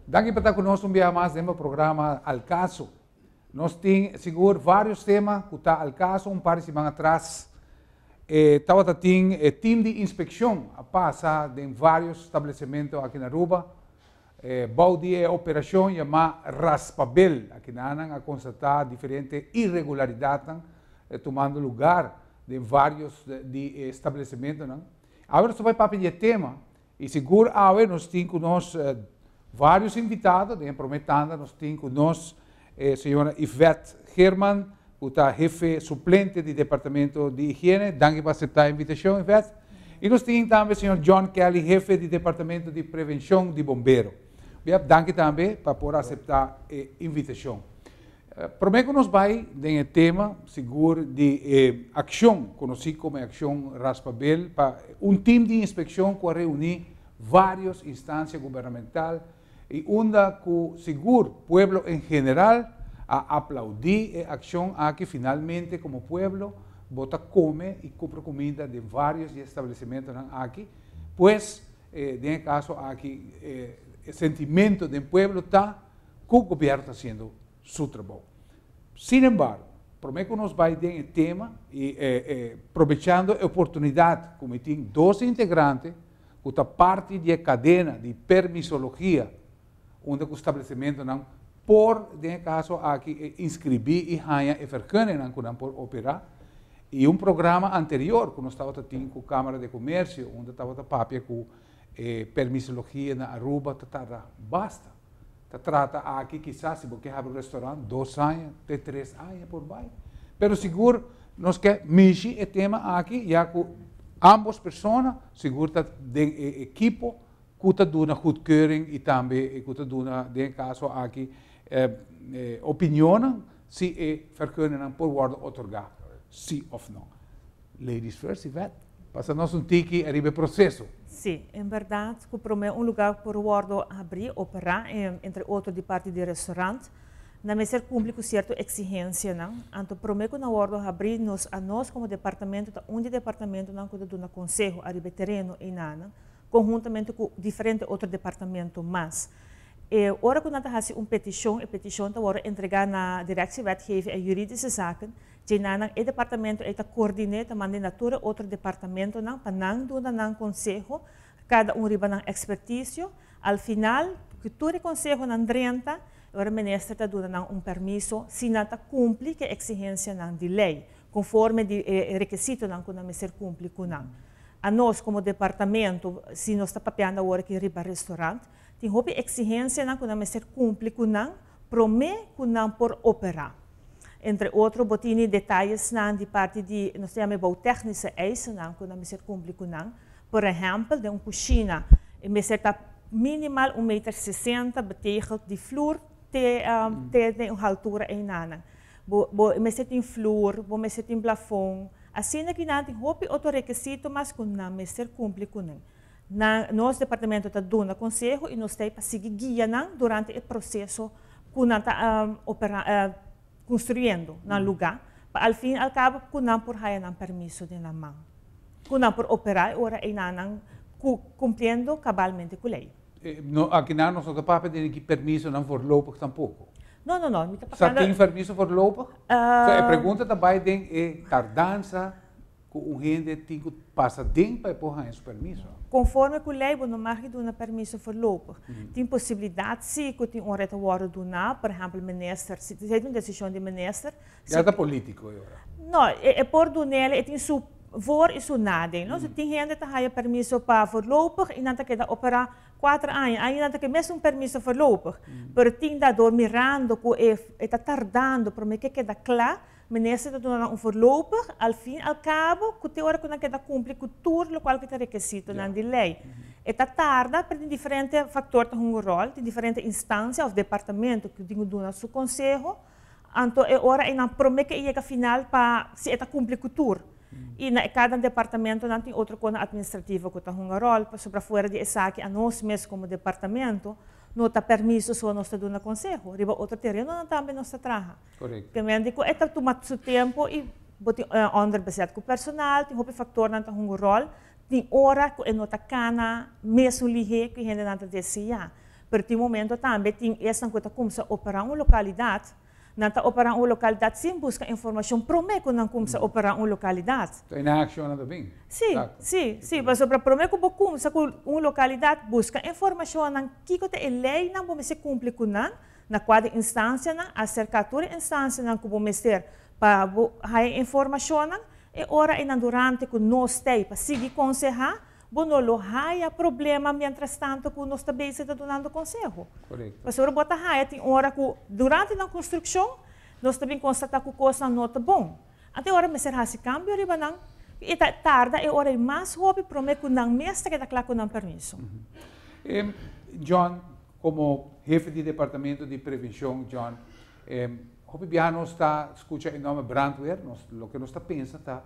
Danki pa ta ku nos un biaha mas den bo programa Al Caso. Nos tin sigur varios tema ku ta al caso. Un par di siman atras e tabata tin e team di inspekshon a pasa den varios establecimento aki na Aruba bou di e operashon yamá Raspabel. Aki nan a konstatá diferente iregularidatnan tumando lugar den varios di e establecimentonan. Awe nos ta bai papia di e tema i sigur awe nos tin ku nos varios invitado. Den e promé tanda nos tin ku nos e señora Yvette Geerman, ku ta hefe suplente di Departamento di Higiene. Danki pa aseptá e invitashon, Yvette. I nos tin tambe señor John Kelly, hefe di Departamento di Prevenshon di Bombero. Danki tambe pa por aseptá e invitashon. Promé ku nos bai den e tema sigur di e akshon konosí komo e akshon Raspabel pa un tim di inspekshon ku a reuní vários instansia gubernamental i unda ku sigur pueblo en general a aplaudí e akshon aki. Finalmente komo pueblo bo ta kome i kumpra kuminda den vários di e establesimentonan aki, pues den e kaso aki e sentimento den pueblo ta ku gobièrnu ta hasiendo su trabou. Sin embargo, promé ku nos bai den e tema i probechando e oportunidat ku mi tin dos integrante ku ta parti di e kadena di permisologia unda ku establesimentonan por den e kaso aki inskribí i haña e vergunningnan ku nan por operá, i un programa anterior ku nos tabata tin ku Kámara de Komersio unda tabata papia ku e permisologia na Aruba ta tarda basta. Ta trata aki kisas si bo ke habri un restaurant 2 aña te 3 aña por bai. Pero sigur nos ke mishi e tema aki ya ku ambos persona sigur ta den e ekipo ku ta duna goedkeuring i tambe ku ta duna den e kaso aki opinionnan si e vergunningnan por wòrdu otorgá, si òf no. Ladies first, Yvette. Pasa nos un tiki ariba e proseso. Si, en berdat, ku promé un lugá por wòrdu habrí, operá, entre otro di parti di restaurant, nan mester kumpli ku sierto eksigensianan. Anto promé ku nan wòrdu habrí, nos komo departamento ta un di departamentonan ku ta duna konseho ariba e tereno einan, konhuntamente ku diferente otro departamento mas. Ora ku nan ta hasi un petishon, e petishon ta wòrdu entregá na Directie Wetgeving en Juridische Zaken, djeinan e departamento ei ta koordiná, ta manda na tur otro departamentonan pa nan duna nan konseho, kada un riba nan ekspertisio. Al final, ku tur e konsehonan drenta, ora minister ta duna nan un permiso si nan ta kumpli ku e eksigensianan di lei, konforme di e rekisitonan ku nan mester kumpli ku nan. A nos komo departamento, si nos ta papiando awor aki riba restaurant, tin hopi eksigensianan ku nan mester kumpli ku nan promé ku nan por operá. Entre otro, bo tin detayesnan di parti di, nos ta yama bouwtechnische eisennan ku nan mester kumpli ku nan. Por ehèmpel, den un kushina, mester ta minimal 1,60 meter betegeld di vloer te den un altura einan. Bo mester tin vloer, bo mester tin plafòn. Asina ku nan tin hopi otro rekisito mas ku nan mester kumpli ku nan. Nos departamento ta duna konseho i nos ta pa sigui guia nan durante e proseso ku nan ta opera, konstruyendo na lugá, pa al fin al kabo ku nan por haya nan permiso den nan man. Ku nan por operá ora einan kumpliendo kabalmente ku lei. No, aki nan nos no ta papia di ki permisonan voorlopig tampoko. No. Mi ta Sa tin permiso voorlopig? So, e pregunta ta bai den e tardansa ku un hende tin ku pasa den pa por haña su permiso. Konforme ku lei, bo no mag duna permiso voorlopig. Tin posibilidat si ku tin un reto wòrdu duna, por ehèmpel minister, si tin un desishon di minister. Ya ta polítiko ora. No, e por dun'é, e tin su voor i su nadeel, no? So tin hende ta haya permiso pa voorlopig i nan ta keda operá 4 aña. Ainda nan ta keda mesun permiso voorlopig. Pero tin dador mirando ku e ta tardando promé ku e keda kla, minister ta duna un voorlopig, al fin al kabo, ku te ora ku nan keda kumpli ku tur lokual ku ta rekisitonan di lei. E ta tarda, pero tin diferente faktor ta hunga ròl, tin diferente instansia òf departamento ku tin ku duna su konseho, anto e ora einan promé ku e yega final pa si e ta kumpli ku tur. I na kada departamento nan tin otro kos administrativo ku ta hunga ròl, pasobra fuera di esaki anos mes komo departamento no ta permiso so nos ta duna konseho, riba otro terenonan tambe nos ta traha. Korekto. Ke men ku e ta tuma su tempu i bo tin onderbezet ku personal, tin hopi faktornan ta hunga ròl, tin ora ku e no ta kana mesun lihé ku hendenan ta deseá. Pero tin momento tambe tin esnan ku ta kuminsá operá un lokalidat, nan ta operá un lokalidat sin buska informashon promé ku nan kuminsá operá un lokalidat. Ta in akshon nan bin. Si, pasobra promé ku bo kuminsá ku un lokalidat, buska informashonnan kiko ta e leinan bo mester kumpli ku nan, na kua di instansianan, aserká tur e instansianan ku bo mester pa bo haya informashonnan, e ora einan durante ku nos t'ei pa sigui konsehá, bo no lo haya problema mientras tanto ku nos ta bezig ta dunando konseho. Pasobra bo ta haya tin ora ku durante nan konstrukshon nos ta bin konstatá ku kosnan no ta bon. Anto e ora mester hasi kambio riba nan i ta tarda e ora ei mas hopi promé ku nan mes ta keda kla ku nan permiso. John, komo hefe di departamento di prevenshon, John, hopi biaha nos ta skucha e nòmber brandweer, nos loke nos ta pensa ta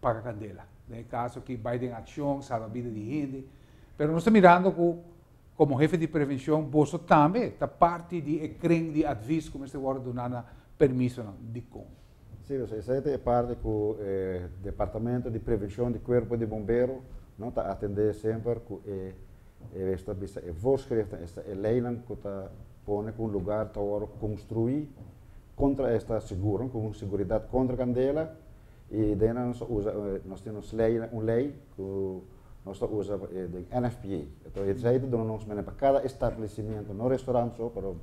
paga kandela. Den e kaso aki bai den akshon, salba bida di hende. Pero nos ta mirando ku komo hefe di prevenshon boso tambe ta parti di e kring di advis ku mester wòrdu duná na permisonan. Dikon? Si, esei ta e parti ku e departamento di prevenshon di kuerpo di bombero no ta atendé semper ku e esta bisa e voorschriften, esta e leinan ku ta pone ku un lugar ta wòrdu konstruí kontra esta seguro, ku un seguridat kontra kandela. I den nan nos ta usa, nos tin nos lei, un lei ku nos ta usa den NFPA. Enton esei ta duna nos manera pa kada establesimentu, no restaurant so, pero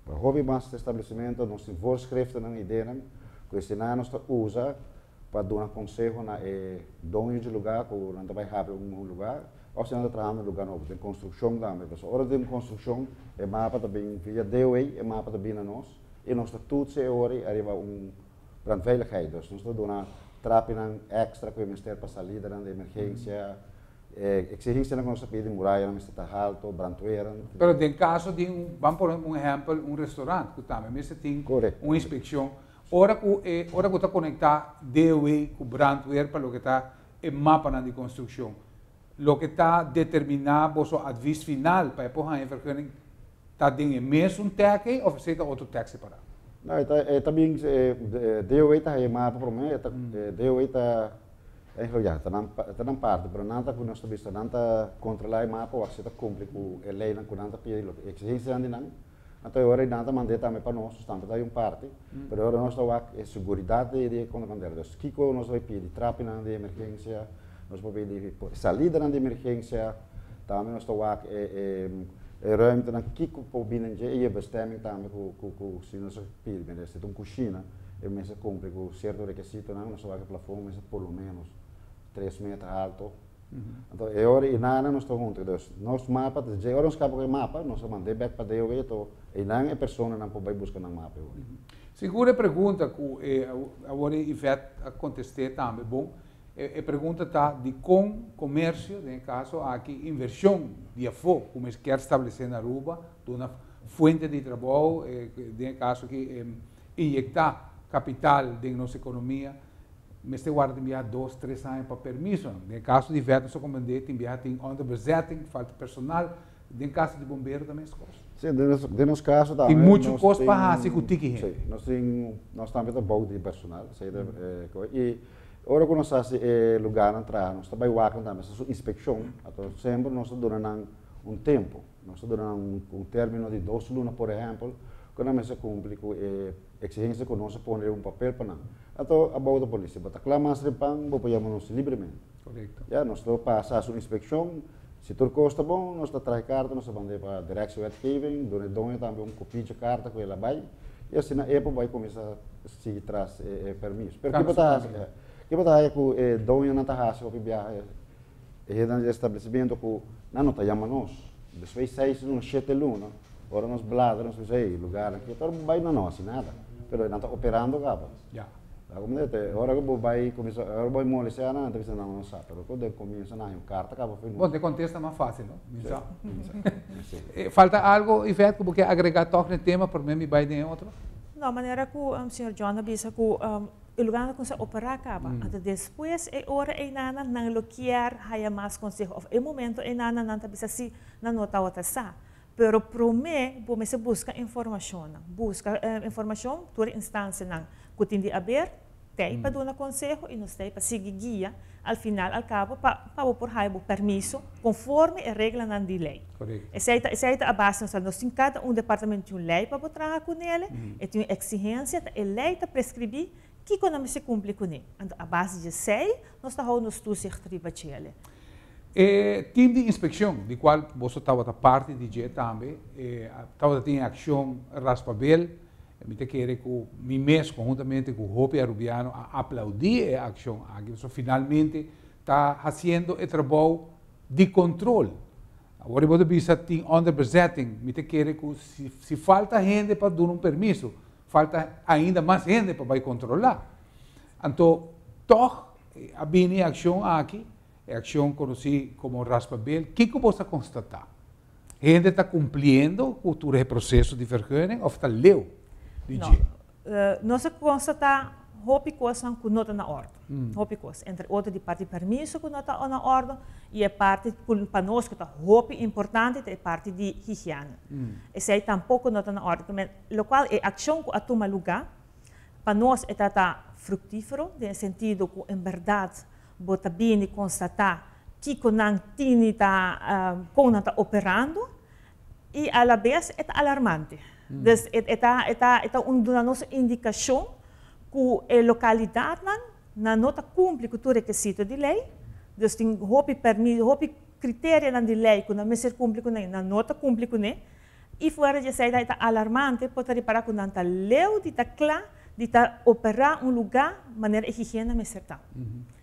pa hopi mas establesimentu nos tin voorschriftennan i denan ku eseinan nos ta usa pa duna konseho na e doño di lugá ku nan ta bai habri un lugá òf si nan ta trahando un lugá nobo, den konstrukshon tambe. Pasobra ora den konstrukshon e mapa ta bin via DOA, e mapa ta bin na nos i nos ta toetsen e ora ei ariba un Brandveiligheid, dus nos ta duna trapinan extra ku e mester pa salidanan di emergensia, e eksigensianan ku nos ta pidi, murayanan mester ta halto, brandweernan. Pero den kaso di un, ban pone un ehèmpel, un restaurant ku tambe mester tin un inspekshon, ora ku e ora ku ta konektá DOW ku brandweer pa loke ta e mapanan di konstrukshon, loke ta determiná boso advis final pa e por haña e vergunning ta den e mesun tèk ei òf esei ta otro tèk separá? No, e ta e ta bin e DOW ta haña mapa promé, e ta DOW ta eigenlijk ja, ta nan ta nan parti, pero nan ta ku nos ta bisa nan ta kontrolá e mapa wak si ta kumpli ku e leinan ku nan ta pidi, loke eksigensianan di nan. Anto e ora ei nan ta mand'é tambe pa nos, nos tambe ta haña un parti, pero e ora nos ta wak e seguridat di e kontrabandero. Dus kiko nos ta bai pidi? Trapinan di emergensia, nos por pidi salidanan di emergensia, tambe nos ta wak e e ruimtenan kiko por bini dje i e bestemming tambe ku ku ku si nos a pidi, mira si ta un kushina e mester kumpli ku sierto rekesitonan, nos ta wak e plafon mester por lo menos 3 meter alto. Anto e ora i nan nos ta huntu, dus nos mapa ta dje ora nos kaba ku e mapa nos a mand'é bèk pa DOW anto einan e personanan por bai buska nan mapa e ora. Sigur e pregunta ku e awor e Yvette a kontest'é tambe bon, e pregunta ta dikon komersio, den e kaso aki invershon di afó ku mes kier stablesé na Aruba, duna fuente di trabou, den e kaso aki inyektá kapital den nos ekonomia, mester warda tin biaha 2, 3 aña pa permisonan. Den e kaso di Yvette nos a komprendé tin biaha tin onderbezetting, falta personal, den kaso di bombero ta mes kos. Si, den nos kaso tambe Tin muchu kos pa hasi ku tiki hende. Si, nos tin, nos tambe ta bou di personal, esei ta e i ora ku nos hasi e lugarnan traha nos ta bai wak nan tambe, hasi su inspekshon, anto semper nos ta duna nan un tempu, nos ta duna nan un término di 2 luna por ehèmpel, ku nan mester kumpli ku e eksigensia ku nos a pone riba un papel pa nan. Anto abou ta pone, si bo ta kla mas ripan, bo por yama nos libremente. Ya, nos ta pasa hasi un inspekshon, si tur kos ta bon, nos ta traha e karta, nos ta mand'é pa Directie Wetgeving, duna e doño tambe un kopia dje karta ku el a bai, i asina e por bai kuminsá sigui tras e permiso. Pero kiko ta hasi, kiko ta haya ku e doñonan ta hasi hopi biaha e hendenan di establesimentu ku nan no ta yama nos. Despues 6 luna, 7 luna, ora nos bladra, nos bisa, "Hey, lugar aki ta bai na no hasi nada." Pero nan ta operando kaba. Ta como te, ora ku bo bai kuminsá, ora bo bai molestiá nan, nan ta bisa nan no sa, pero ku den komienso nan hay un karta kaba for Bon, te kontesta mas fásil, no? Mi sa. Si. Falta algo, Yvette, ku bo ke agregá tòg na e tema promé mi bai den e otro? No, manera ku señor John a bisa ku e lugar nan kuminsá operá kaba. Anto despues e ora einan nan lo kier haya mas konseho òf e momento einan nan ta bisa si nan no tabata sa. Pero promé bo mester buska informashonnan. Buska informashon tur instansianan ku tin di aber. T'ei pa duna konseho i nos t'ei pa sigui guia al final al kabo pa pa bo por haya bo permiso konforme e reglanan di lei. Esei ta esei ta a base nos nos tin kada un departamento tin un lei pa bo traha kunele, e tin un eksigensia, ta e lei ta preskribí kiko nan mester kumpli kuné. Anto a base di esei nos ta hou nos toezicht riba djele. E tim di inspekshon, di kual boso tabata parti di dje tambe, tabata tin e akshon Raspabel. Mi ta kere ku mi mes konhuntamente ku hopi Arubiano a aplaudí e akshon aki, pasobra finalmente ta hasiendo e trabou di kontrol. Awor di bo ta bisa tin onderbezetting, mi ta kere ku si si falta hende pa duna un permiso, falta ainda mas hende pa bai kontrolá. Anto tòg a bini e akshon aki, e akshon konosí komo Raspabel. Kiko bo sa konstatá? Hende ta kumpliendo ku tur e proseso di vergunning òf ta leu di dje? No. Nos a konstatá hopi kosnan ku no ta na òrdu. Hopi kos. Entre otro di parti permiso ku no ta na òrdu i e parti ku pa nos ku ta hopi importante ta e parti di higiene. Esei tampoko no ta na òrdu. Lokual e akshon ku a tuma lugá pa nos e ta ta fruktífero den e sentido ku en bèrdat bo ta bini konstatá kiko nan tini ta, kon nan ta operando i alabes e ta alarmante. Dus e ta e ta e ta un duna nos un indikashon ku e lokalidatnan nan no ta kumpli ku tur rekisito di lei, dus tin hopi permi hopi kriterianan di lei ku nan mester kumpli kuné nan no ta kumpli kuné I fuera di esei ta alarmante por ta ripará ku nan ta leu di ta kla di ta operá un lugá manera e higiena mester ta.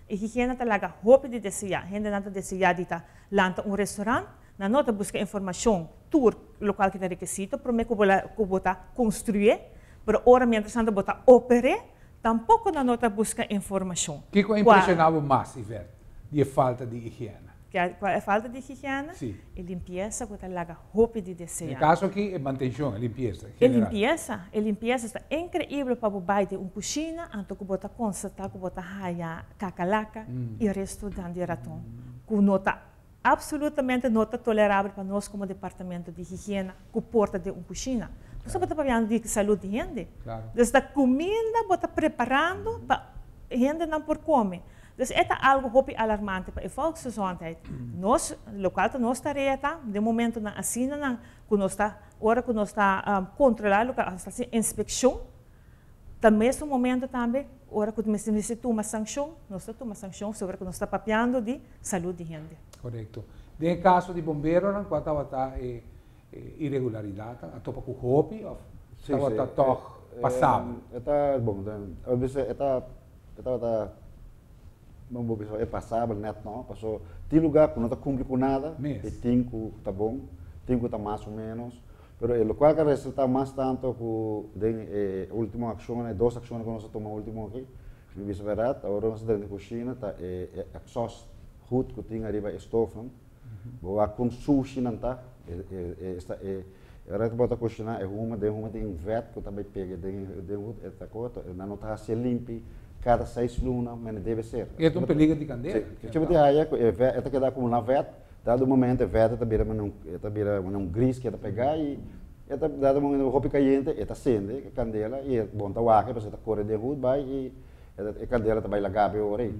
E higiena ta laga hopi di deseá. Hendenan ta deseá di ta lanta un restorant, nan no ta buska informashon tur lokual ki ta rekisito promé ku bo ku bo ta konstruyé, pero ora miéntras tantu bo ta oper'é, tampoko nan no ta buska informashon. Kiko a impreshoná bo mas, Yvette, di e falta di higiena? Kua e falta di higiena? Sí. E limpiesa ku ta laga hopi di deseá. Den kaso aki e mantenshon, e limpiesa en general. E limpiesa, e limpiesa ta inkreibel pa bo bai den un kushina anto ku bo ta konstatá ku bo ta haya kakalaka i resto dan di raton ku no ta absolutamente no ta tolerabel pa nos komo departamento di higiena ku por ta den un kushina. Pasobra bo ta papiando di salud di hende. Dus ta kuminda bo ta preparando pa hendenan por kome. Dus e ta algo hopi alarmante pa e volksgezondheid. Nos, locual ta nos tarea ta, den momentonan asinanan cu nos ta, ora cu nos ta controla locual, nos ta haci inspeccion, ta mesun momento tambe ora cu mester mester tuma sancion, nos ta tuma sancion sobre cu nos ta papiando di salud di hende. Correcto. Den e caso di bomberonan, cua tabata e iregularidadnan? A topa cu hopi of tabata toch pasabel? E ta, bon, e ta E tabata, bon bo bisa e pasabel nèt no, paso tin lugá ku no ta kumpli ku nada i tin ku ta bon, tin ku ta mas o ménos, pero e lokual ku a resaltá mas tantu ku den e último akshonnan, e dos akshonnan ku nos a tuma último aki, mi bisa bèrdat, ora nos a drenta kushina ta e exhaust hood ku tin ariba e stofnan, Bo wak kon sushi nan ta, e esta e ora ku bo ta kushiná e huma den huma tin un vèt ku ta bai pega den den hut e ta kota nan no ta hasié limpi kada seis luna mene debe ser. E ta un peliger di kandela. Si, kichi bo tin haya ku e vèt e ta keda akumulá vèt dado momento e vèt ta bira mene un e ta bira mene un gris ku e ta pegá i e ta dado momento hopi kayente e ta sende e kandela i e bon ta wak pasobra e ta kore den hut bai i e kandela ta bai laga bo e ora ei.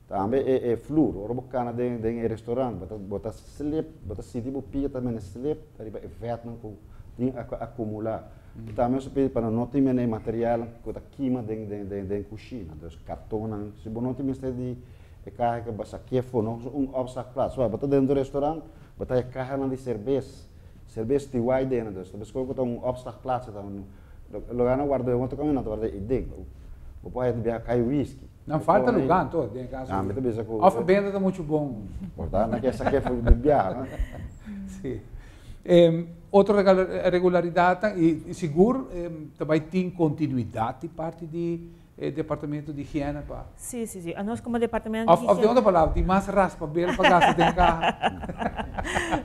Tambe e e flur, ora bo kana den den e restaurant, bo ta bo ta slip, bo ta sinti bo pia ta mene slip riba e vètnan ku tin a akumulá. I tambe nos a pidi pa nan no tin mene e materialnan ku ta kima den den den den kushina, dus kartonnan, si bo no tin mester di e kaha ke bo saké afó, no usa un opslagplaats. Bo ta den un restaurant, bo ta haña kahanan di serbes, serbes tiwai den nan, dus ta meskos ku ta un opslagplaats, ta un lugar nan warda, otro kaminda nan ta warda ei den. Bo por haña di biaha kai whisky. Nan falta lugar anto den e caso. Nan mi ta bisa cu. Of e benta ta mucho bon. Por ta nan ke saké for di biaha no. Si. Otro regularidad ta y sigur ta bay tin continuidad di parti di e departamento di higiena pa. Si si si. Anos como departamento di higiena. Of den otro palabra tin mas raspa bel pa gasta den caha.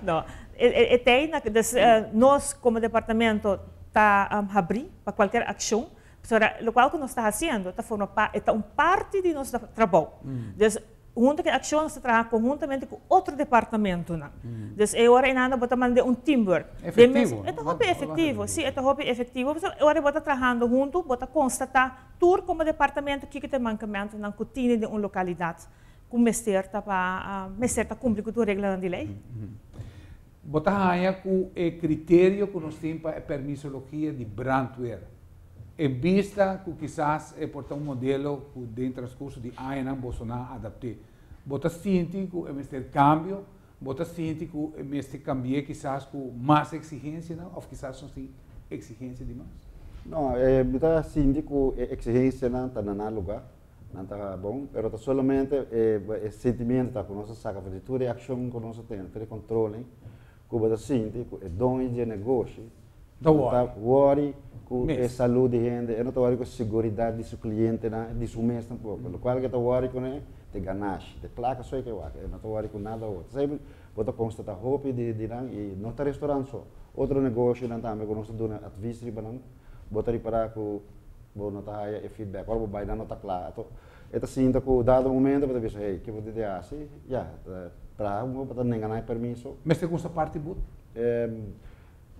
No. E tey na dus nos como departamento ta habri pa cualkier accion. Pasobra lokual ku nos ta hasiendo ta forma pa e ta un parti di nos trabou. Dus Hunto ku akshon nos ta traha konhuntamente ku otro departamentonan. Dus e ora einan bo ta manda un teamwork. Efektivo. E ta hopi efektivo, si, e ta hopi efektivo. Pasobra e ora bo ta trahando huntu, bo ta konstatá tur komo departamento kiko ta e mankamentonan ku tini den un lokalidat ku mester ta pa mester ta kumpli ku tur reglanan di lei. Bo ta haña ku e kriterio ku nos tin pa e permisologia di brandweer, en bista ku kisas e por ta un modelo ku den transkurso di añanan boso nan a adapt'é, bo ta sinti ku e mester kambio? Bo ta sinti ku e mester kambi'é kisas ku mas eksigensianan òf kisas nos tin eksigensia di mas? No, mi ta sinti ku e eksigensianan ta na nan lugá. Nan ta bon, pero ta solamente e sentimiento ta ku nos a saka for di tur e akshon ku nos a tene, tur e kontrolnan ku bo ta sinti ku e doño di e negoshi Ta no ta wòri. wòri ku e Mes. salud di hende, e no ta wòri ku e seguridat di su klientenan, di su mes tampoko. Lokual ku e ta wòri kuné ta e ganashi, ta e plaka so e ke wak, e no ta wòri ku nada otro. Esei bo ta konstatá hopi di nan i no ta restorant so, otro negoshinan tambe ku nos ta duna advis riba nan, bo ta ripará ku bo no ta haya e feedback. Ora bo bai nan no ta kla. Ato e ta sinta ku dado momento bo ta bisa, hey, ke bo tin di hasi? Ya, ta traha un bo ta nenga nan e permiso. Mester gusta parti but?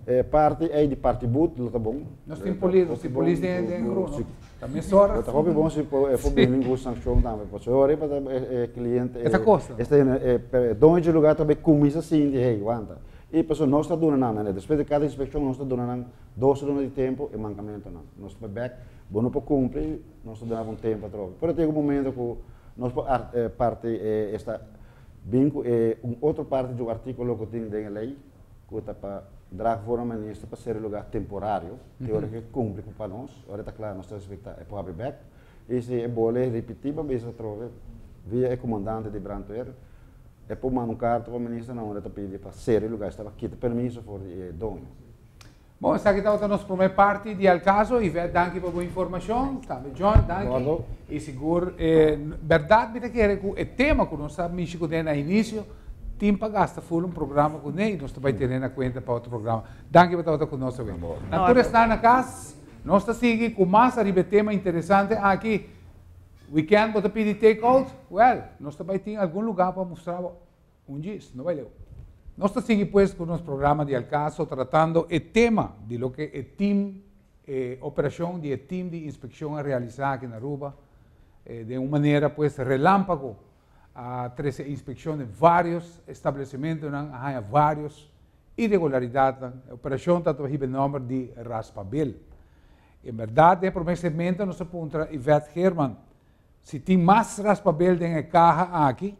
E parti ei di parti but lo ta bon. Nos tin polis, nos tin polis den den gru, no? Ta mesora. Lo ta hopi bon si por e por bini ku sankshon tambe. Pasobra ora e e kliente E ta kosta. E doño di lugar ta bai kuminsa sinti, hey, wanta. I pasobra nos ta duna nan, mene, despues di kada inspekshon nos ta duna nan dos luna di tempu e mankamentunan. Nos ta bai bèk, bo no por kumpli, nos ta duna bo un tempu atrobe. Pero ta yega un momento ku nos por parti e esta bin ku e un otro parti di un artíkulo ku tin den e lei ku ta pa draag voor na minister pa sera e lugá temporario te ora ku e kumpli ku pa nos, ora e ta kla nos ta respektá e por habri bèk. I si e bole ripití pa bisa atrobe via e komandante di brandweer. E por manda un karta pa minister na unda ta pidi pa sera e lugar esta pa kita permiso for di e doño. Bon, esaki tabata nos prome parti di Al Caso. Yvette, danki pa bo informacion. Tambe John, danki. Gordo. Y sigur, berdad mi ta kere cu e tema cu nos a mishi cune na inicio, tin pa gasta full un programa cune y nos ta bay tene na cuenta pa otro programa. Danki pa tabata cu nos awe. Na tur esnan na cas, nos ta sigui cu mas ariba e tema interesante aki. Weekend bo ta pidi take out? Well, nos ta bai tin algun lugar pa mustra bo un djis, no bai leu. Nos ta sigui pues cu nos programa di Al Caso tratando e tema di loke e team, e operacion di e team di inspeccion a realisa aki na Aruba, den un manera pues relampago a trece inspeccion den varios establecimentonan, a haya varios iregularidadnan. E operacion ta hiba e nomber di Raspabel. En berdad den e prome segmento nos a puntra Yvette Geerman si tin mas raspabel den e kaha aki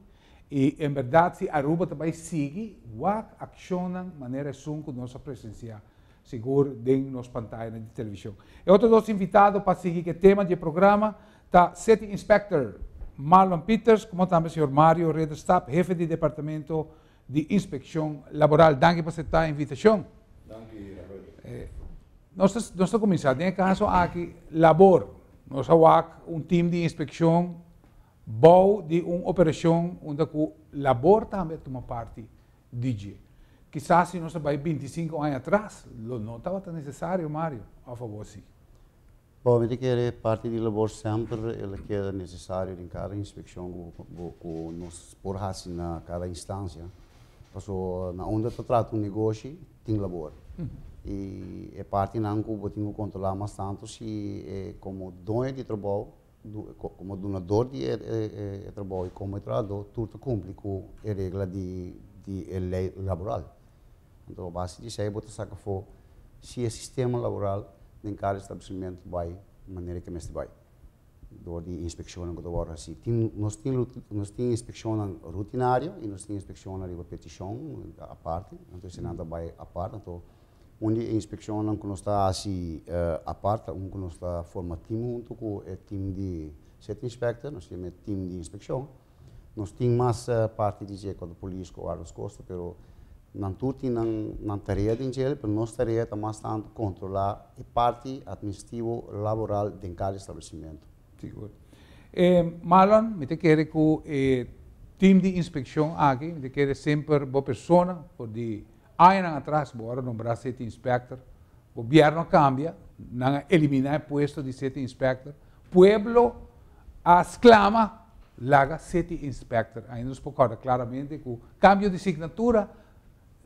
y en berdad si Aruba ta bay sigui wak accionnan manera esun cu nos a presencia sigur den nos pantayanan di television. E otro dos invitado pa sigui cu e tema di e programa ta City Inspector Marlon Pieters como tambe señor Mario Ridderstap, hefe di Departamento di Inspeccion Laboral. Danki pa acepta e invitacion. Danki, Rafael. Nos ta, nos ta kuminsá. Den e kaso aki, labor. Nos a wak un tim di inspekshon bou di un operashon unda ku labor tambe a tuma parti di dje. Kisas si nos a bai 25 aña atras, lo no tabata nesesario, Mario, òf awor si? Bo, mi ta kere parti di labor semper el a keda nesesario den kada inspekshon ku bo ku nos por hasi na kada instansia. Paso na unda ta trata un negoshi tin labor. I e partinan ku bo tin ku kontrolá mas tantu si e komo doño di trabou, komo dunador di e trabou i komo e trahadó tur ta kumpli ku e regla di di e lei laboral. Anto a base di esei bo ta saka afó si e sistema laboral den kada establesimentu bai manera ke mester bai dor di inspekshonnan ku ta wòrdu hasí. Tin nos tin nos tin inspekshonnan rutinario i nos tin inspekshonnan riba petishon aparte, anto eseinan ta bai apart. Anto un di e inspekshonnan ku nos ta hasi apart ta un ku nos ta forma tim huntu ku e tim di city inspector, nos yama e tim di inspekshon. Nos tin mas parti di dje ku polis ku guardas kosta, pero nan tur tin nan nan tarea den djel, pero nos tarea ta mas tantu kontrolá e parti atministrativo laboral den kada establesimentu. Sigur. Marlon, mi ta kere ku e tim di inspekshon aki, mi ta kere semper bo persona for di añanan atras bo ora nombrá city inspector, gobièrnu a kambia, nan a eliminá e puesto di city inspector, pueblo a sklama. Laga City Inspector. Ainda nos por corda claramente cu cambio di signatura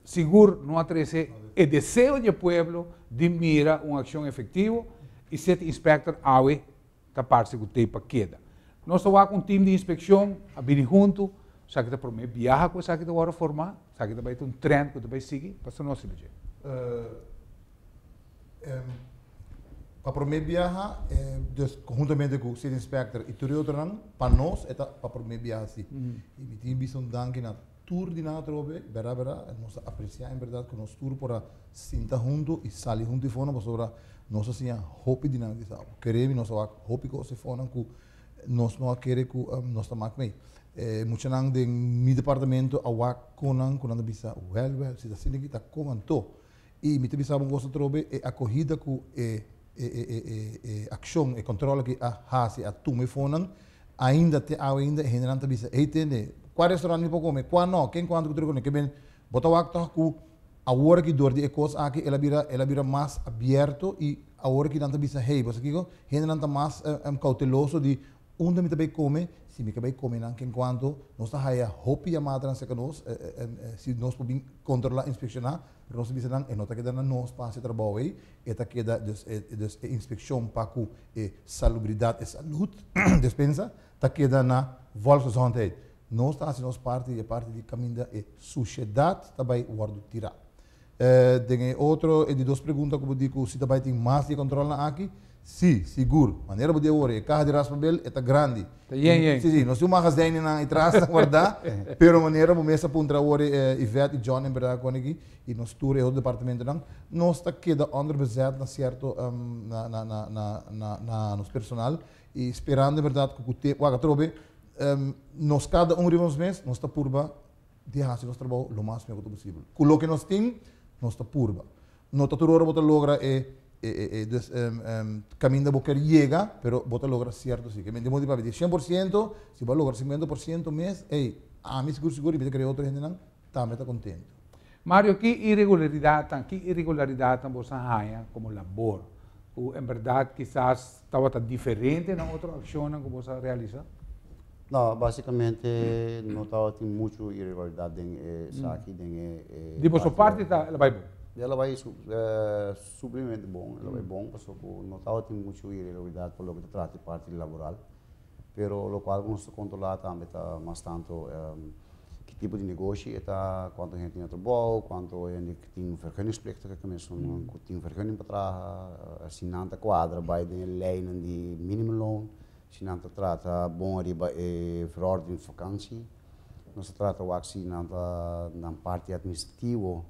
sigur no a trece e deseo di pueblo di mira un accion efectivo y City Inspector awe ta parce cu t'ey pa keda. Nos ta wak un team di inspeccion a bini hunto, esaki ta prome biaha cu esaki ta wordo forma, esaki ta bay ta un trend cu ta bay sigui, pasobra nos riba dje. Pa prome biaha, dus conhuntamente cu City Inspector y tur e otronan, pa nos e ta pa prome biaha si. Y mi tin bisa un danki na tur di nan atrobe, bera bera, nos ta aprecia en berdad cu nos tur por a sinta hunto y sali hunto y fonan pasobra nos a siña hopi di nan di sabo. Kere mi nos a wak hopi cos y fonan cu nos no a kere cu nos ta mak mee. E muchanan den mi departamento a wak con nan cu nan ta bisa, wel wel, si ta asina aki ta con anto. Y mi ta bisa bo un cos atrobe, e acogida cu e e e e e accion, e control aki a haci, a tuma e fonan, ainda te awe ainda e hendenan ta bisa, ey tende, cua restaurant mi por come, cua no, ken cuanto cu tur e cos, ke men bo ta wak toch cu awor aki door di e cos aki el a bira el a bira mas abierto y awor aki nan ta bisa, hey, bo sa kico, hendenan ta mas cauteloso di Unda mi ta bay come? Si mi ka bay come nan ken cuanto, nos ta haya hopi yamadanan cerca nos, si nos por bin controla, inspecciona, pero nos ta bisa nan e no ta keda na nos pa haci trabao ey, e ta keda dus e dus e inspeccion pa cu e salubridad, e salud, despensa, ta keda na Volksgezondheid. Nos ta haci nos parti y e parti di caminda e suciedad ta bay wordo tira. Den e otro, e di dos pregunta ku bo di ku si ta bai tin mas di e kòntròlnan aki, sí, sigur. Manera bo di awor, e kaha di raspabel e ta grandi. Ta yen yen. Sí, sí, nos tin un magazijnnan ei tras ta wardá, pero manera bo mes a puntra awor Yvette i John en berdad kon aki, i nos tur e otro departamentonan, nos ta keda onderbezet na sierto na na na na na na nos personal i sperando en berdad ku ku tempo, wak atrobe nos kada un riba nos mes nos ta purba di hasi nos trabou lo mas mihó ku ta posibel. Ku loke nos tin, nos ta purba. No ta tur ora bo ta logra e e dus kaminda bo ker yega, pero bo ta logra sierto si. Ke men di papia di 100%, si bo a logra 50% mes, ey, ami sigur sigur i mi ta kere otro hendenan tambe ta kontentu. Mario, ki iregularidatnan, ki iregularidatnan bo sa haña komo labor ku en bèrdat kisas tabata diferente na otro akshonnan ku bo sa realisá? No, básicamente no tabatin mucho irregularidad den e esaki, den e e Di boso parti ta el a bai bon? El a bai sublimemente bon, el a bai bon pasobra ku no tabatin mucho irregularidad pa loke ta trata e parti laboral. Pero lokual ku nos ta kontrolá tambe ta mas tanto ki tipo di negoshi e ta, kuantu hende tin na trabou, kuantu hende tin vergunningsplichtige, ku esun ku tin vergunning pa traha, si nan ta kuadra bai den e leinan di minimumloon. Si nan ta trata bon riba e verordening vakantie, nos ta trata wak si nan ta nan parti administrativo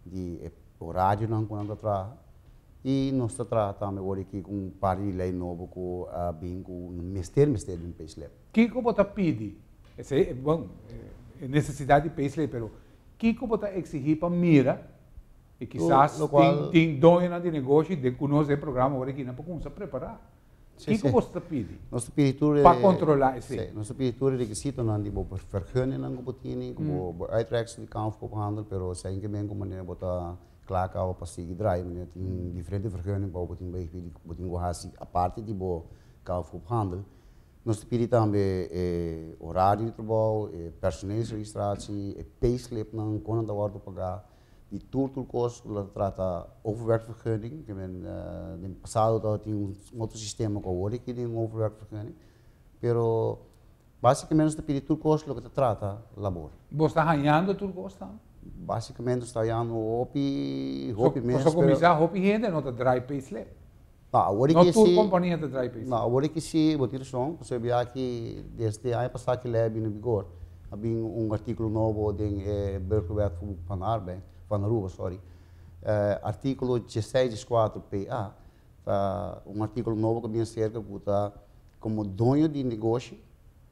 di e orarionan ku nan ta traha i nos ta traha tambe ora aki ku un par di lei nobo ku a bin ku mester mester di un payslip. Kiko bo ta pidi? Esei, bon, e nesesidat di payslip, pero kiko bo ta eksihí pa mira i kisas tin tin doñonan di negoshi den ku nos den programa ora aki nan por kuminsá prepará? Kiko boso ta pidi Nos ta pidi tur e pa kontrolá esei? Sí, nos ta pidi tur e rekisitonan di bo vergunningan ku bo tini, ku bo bo uitreiksel di Kamer van Koophandel, pero esei ke men ku manera bo ta kla kaba pa sigui drai, manera tin diferente vergunning pa bo tin bai pidi, bo tin ku hasi aparte di bo Kamer van Koophandel. Nos ta pidi tambe e orario di trabou, e personeelsregistratie, e payslipnan, kon nan ta wòrdu pagá. Di tur tur kos ku lo ta trata overwerkvergunning, ke men den pasado tabatin un otro sistema ku awor aki tin un overwerkvergunning, pero basikamente nos ta pidi tur kos loke ta trata labor. Bo sta hañando tur kos tambe? Basikamente nos ta hañando hopi, hopi mes. Pasobra kuminsá hopi hende no ta drai payslip. No, awor aki si. No tur kompania ta drai payslip. No, awor aki si, bo tin rason, pasobra bia aki desde aña pasá ki lei a bini na vigor, a bin un artíkulo nobo den e Burgerlijke Wetboek van Arbeid, van Aruba, sorry, artíkulo diesseis dieskuater PA, ta un artíkulo nobo ku a bin aserka ku ta komo doño di negoshi,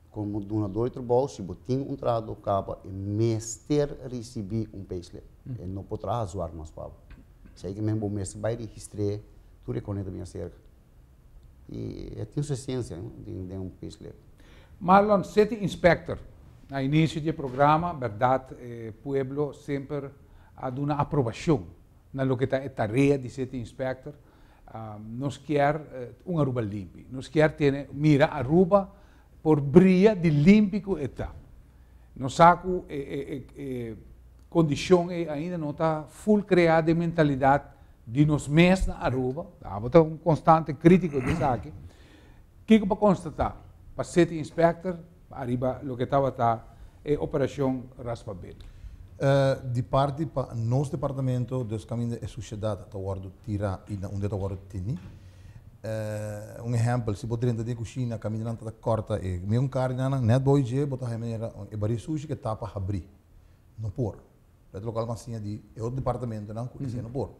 komo dunador di trabou, si bo tin un trahadó kaba e mester risibí un payslip, e no por traha zwart mas pa bo. Esei ke men bo mester bai registr'é tur e kone ta bin aserka. I e tin su esensia den un payslip. Marlon, City Inspector, na inicio di e programa, berdad e pueblo semper a duna aprobacion na loke ta e tarea di City Inspector. Nos kier un Aruba limpi. Nos kier tene, mira Aruba por bria di limpi ku e ta. Nos sa ku e kondishon ei ainda no ta full kreá den mentalidat di nos mes na Aruba. Abo ta un konstante krítiko di esaki. Kiko bo a konstatá pa City Inspector ariba loke tabata e operashon Raspa Bel? Di parti pa nos departamento, dus kaminda e sushedat ta wòrdu tirá i na unda e ta wòrdu tení. Un ehèmpel, si bo drenta den e kushina, kaminda nan ta kòrta e meun karninan, nèt bou dje bo ta haña manera e barí sushi ku e tapa habrí. No por. Dat lokual mas siña di e otro departamentonan ku esei no por.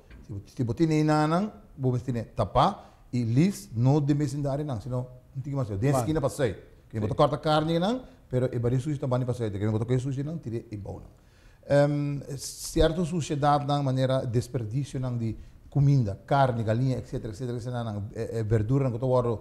Si bo tene enanan, bo mester tene tapá i lis, no den besindarionan, sino un tiki mas leu, den eskina pa sùit. Bo ta kòrta karni einan, pero e barí sushi ta banda pa sùit. Bo ta kohe sushinan tir'é ei bounan. Sierto sushedatnan manera desperdisionan di kuminda, karni, galiña, etcetera, etcetera, etcetera, nan berduranan ku ta wòrdu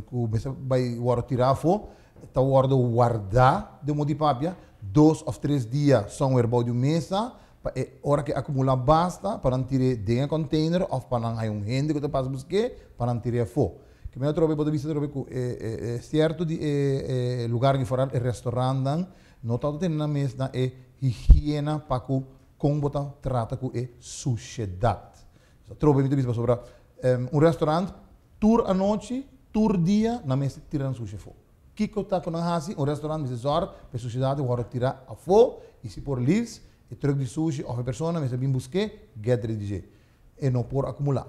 ku mester bai wòrdu tirá afó, ta wòrdu wardá den modo di papia dos òf tres dia somewhere bou di un mesa pa e ora ku e akumulá basta pa nan tir'é den e kònteiner òf pa nan haña un hende ku ta pasa busk'é pa nan tir'é afó. Ke mi atrobe bo ta bisa atrobe ku e sierto di e lugarnan foral e restorantnan No ta tene nan mes na e higiena pa ku kon bo ta trata ku e sushedat. Atrobe mi ta bisa pasobra un restaurant tur anochi, tur dia nan mester tira nan sushi afó. Kiko ta ku nan hasi? Un restaurant mester zòrg pa e sushedat wòrdu tirá afó i si por liefst e trùk di sushi òf e persona mester bin busk'é get ready dje. E no por akumulá.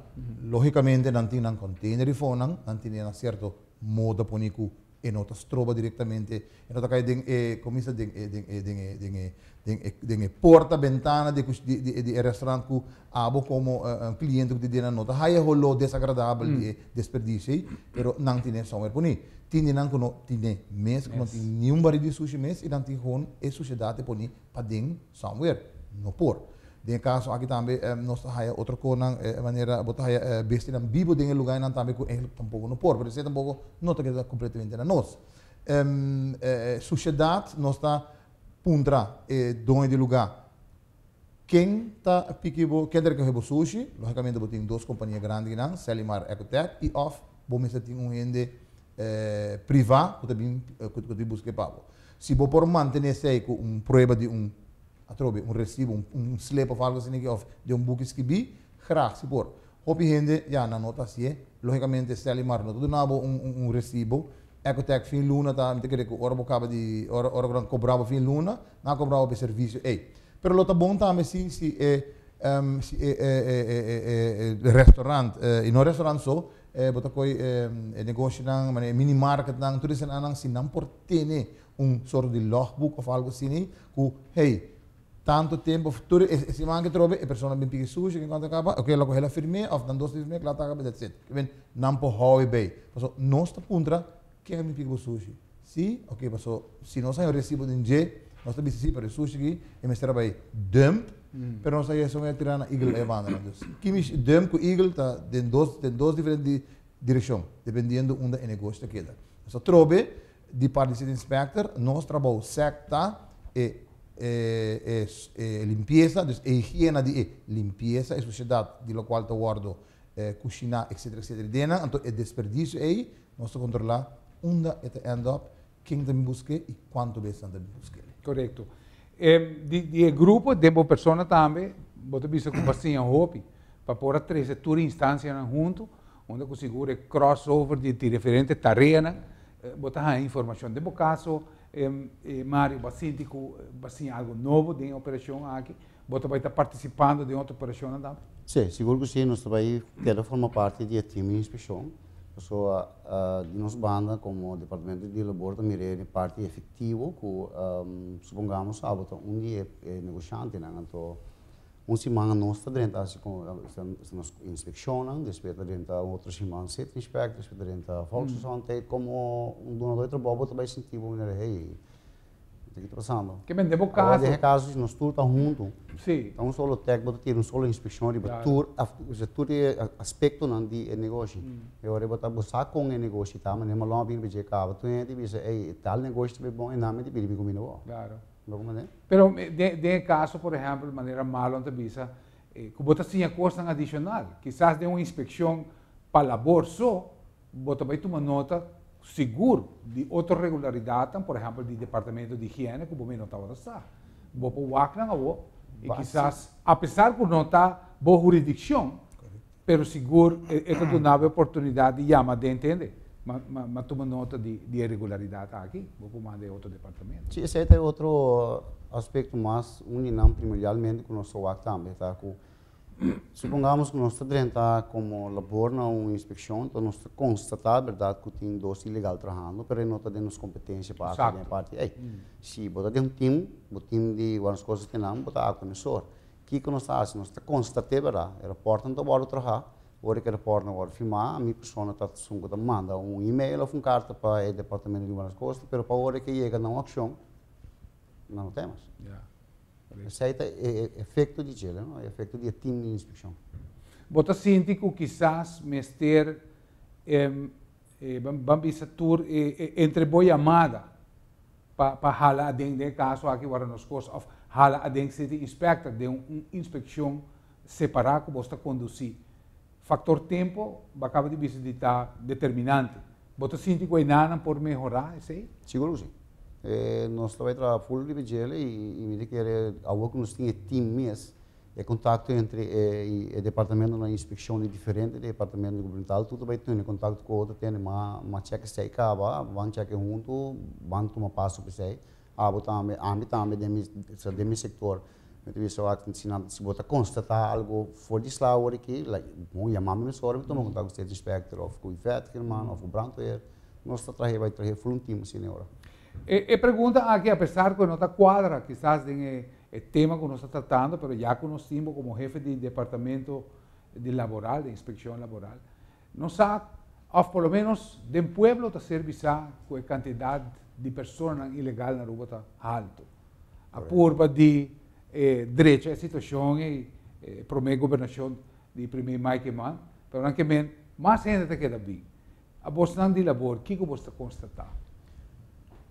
Lógikamente nan tin nan container di fonan, nan tene nan sierto moda poni ku E no ta stroba directamente, e no ta cay den e, como bisa, den e, den e, den e, den e, den e, den e porta, bentana di e, di, di e restaurant cu abo como cliente cu ta dena no ta haya holó desagradabel di e desperdicio ey, pero nan tine somewhere poni. Tin di nan cu no tine mes, cu no tin ni un baril di sushi mes y nan tin gewoon e sushedad te poni paden somewhere. No por. Den e caso aki tambe nos ta haya otro conan manera bo ta haya bestianan bibo den e lugarnan tambe cu eigenlijk tampoco no por, pero esey tampoco no ta keda completamente na nos. Sushedad nos ta puntra e doño di lugar ken ta piki bo, ken ta recoge bo sushi, logicamente bo tin dos compania grandi kinan, Selimar, Ecotec y of bo mester tin un hende priva cu ta bin cu ta bin busca e pa bo. Si bo por mantene esey cu un prueba di un Atrobe, un resibo, un slip of algo asina of den un buki skibí, graag si por. Hopi hende, ya, nan no ta hasié. Lógicamente, Selimar no ta duna bo un resibo. Ecotec fin luna ta, mi ta kere ku ora bo kaba di, ora ora ku nan kobra bo fin luna, nan a kobra bo pa e servisio ei. Pero lo ta bon tambe si si e si e e e restaurant, i no restaurant so, bo ta koe e negoshinan, manera e mini marketnan, tur esenan si nan por tene un sorto di logboek of algo asina ku hey tanto tempo of tur e siman ke trobe e persona bin piki sushi ken kuantu kaba oke lo hel a firm'é of nan dos ta firm'é kla ta kaba that's it kiben nan por hou e bay paso nos ta puntra ken a bin piki bo sushi si oke paso si nos haña un resibo den dje nos ta bisa si pero e sushi aki e mester a bay dump pero nos a haña esun a tira na eagle e banda nan dus kimish dump ku eagle ta den dos den dos diferente direkshon dependiendo unda e negoshi ta keda nos a trobe Di parti di City Inspector, nos trabou sec ta e e limpiesa, dus e higiena di e limpiesa, e sushedad di locual ta wordo cushina etcetera etcetera di denan, anto e desperdicio ey nos ta controla unda e ta end up, ken ta bin busque y cuanto bes nan ta bin busque. Corecto. Di e grupo, den bo persona tambe, bo ta bisa cu bo a siña hopi pa por a trece tur instancianan hunto, unda cu sigur e crossover di diferente tareanan, Bo ta haña informashon. Den bo kaso, Mario, bo a sinti ku bo a siña algu nobo den e operashon aki? Bo ta bai ta partisipando den otro operashonnan tambe? Sí, sigur ku sí. Nos ta bai keda forma parti di e tim di inspekshon. Pasobra di nos banda komo departamento di labor ta mira e parti efektivo ku supongamos abo ta un di e negoshantenan. Anto Un siman nos ta drenta hasi nos inspekshonnan, despues ta drenta otro siman city inspector, despues ta drenta volksgezondheid. Komo un dunador di trabou bo ta bai sinti bo manera hey, ki ta pasando? Ke men den bo kaso. Den e kaso si nos tur ta huntu, Si. ta un solo tek bo ta tira un solo inspekshon riba tur tur e aspektonan di e negoshi. E ora bo ta bo sa kon e negoshi ta, manera malon a bini pa dje kaba, tur hende ta bisa ey tal negoshi ta bai bon, e nan mi ta pidi mi kuminda bo. Pero den e caso, por ehempel, manera Marlon ta bisa, cu bo ta siña cosnan adicional. Kisas den un inspeccion pa labor so, bo ta bay tuma nota Sigur di otro regularidatnan, por ehèmpel di departamento di higiene ku bo mi no tabata sa. Bo por wak nan awor i kisas apesar ku no ta bo huridikshon, pero sigur e ta duna bo e oportunidat di yama den tende. Ma ma tuma nota di di e regularidat aki, bo por manda e otro departamento. Si, esei ta e otro aspekto mas un di nan primordialmente ku nos ta wak tambe ta ku Supongamos ku nos ta drenta komo labor na un inspekshon, enton nos ta konstatá bèrdat ku tin dos ilegal trahando, pero e no ta den nos kompetensia pa aktua den e parti ei. Si bo ta den un tim, bo tim di guardaskosta tin nan, bo ta aktua mesor. Kiko nos ta hasi? Nos ta konstat'é bèrdat, e rapòrtnan ta wòrdu trahá, ora ku e rapòrtnan wòrdu firmá, ami persona ta esun ku ta manda un email òf un karta pa e departamento di guardaskosta, pero pa ora ku e yega na un akshon, nan no ta e mas. Esei ta e efecto di djele, no? E efecto di e team di inspeccion. Bo ta sinti cu kisas mester ban bisa tur entre bo yamada pa pa hala aden den e caso aki wara nos cos of hala aden city inspector den un inspeccion separa cu bos ta conduci. Factor tempo bo a caba di bisa di ta determinante. Bo ta sinti cu enanan por mehora esey? Sigur cu si. Nos ta bay traha full riba djele y mi ta kere awor cu nos tin e team mes, e contacto entre e departamentonan di inspeccion di diferente departamento gubernamental tur ta bay tene contacto cu otro tene mas check esey caba, ban check hunto, ban tuma paso pa esey. Abo tambe, ami tambe den mi, den mi sector, mi ta bisa wak si nan, si bo ta constata algo for di sla awor aki, like, bon yama mi mesora, mi tuma contacto cu state inspector of cu Yvette German of cu brandweer, nos ta trahe bai trahe full un team asina e ora. E e pregunta aki apesar cu e no ta cuadra kisas den e e tema cu nos ta tratando, pero ya cu nos tin bo como hefe di departamento di laboral, di inspeccion laboral, Nos sa, of por lo menos den pueblo ta ser bisa cu e cantidad di personanan ilegal na Aruba ta halto. A purba di drecha e situacion ey, e prome gobernacion di Premier Mike Eman, pero nan ke men mas hende ta keda bin. Abosnan di labor, kiko bos ta constata?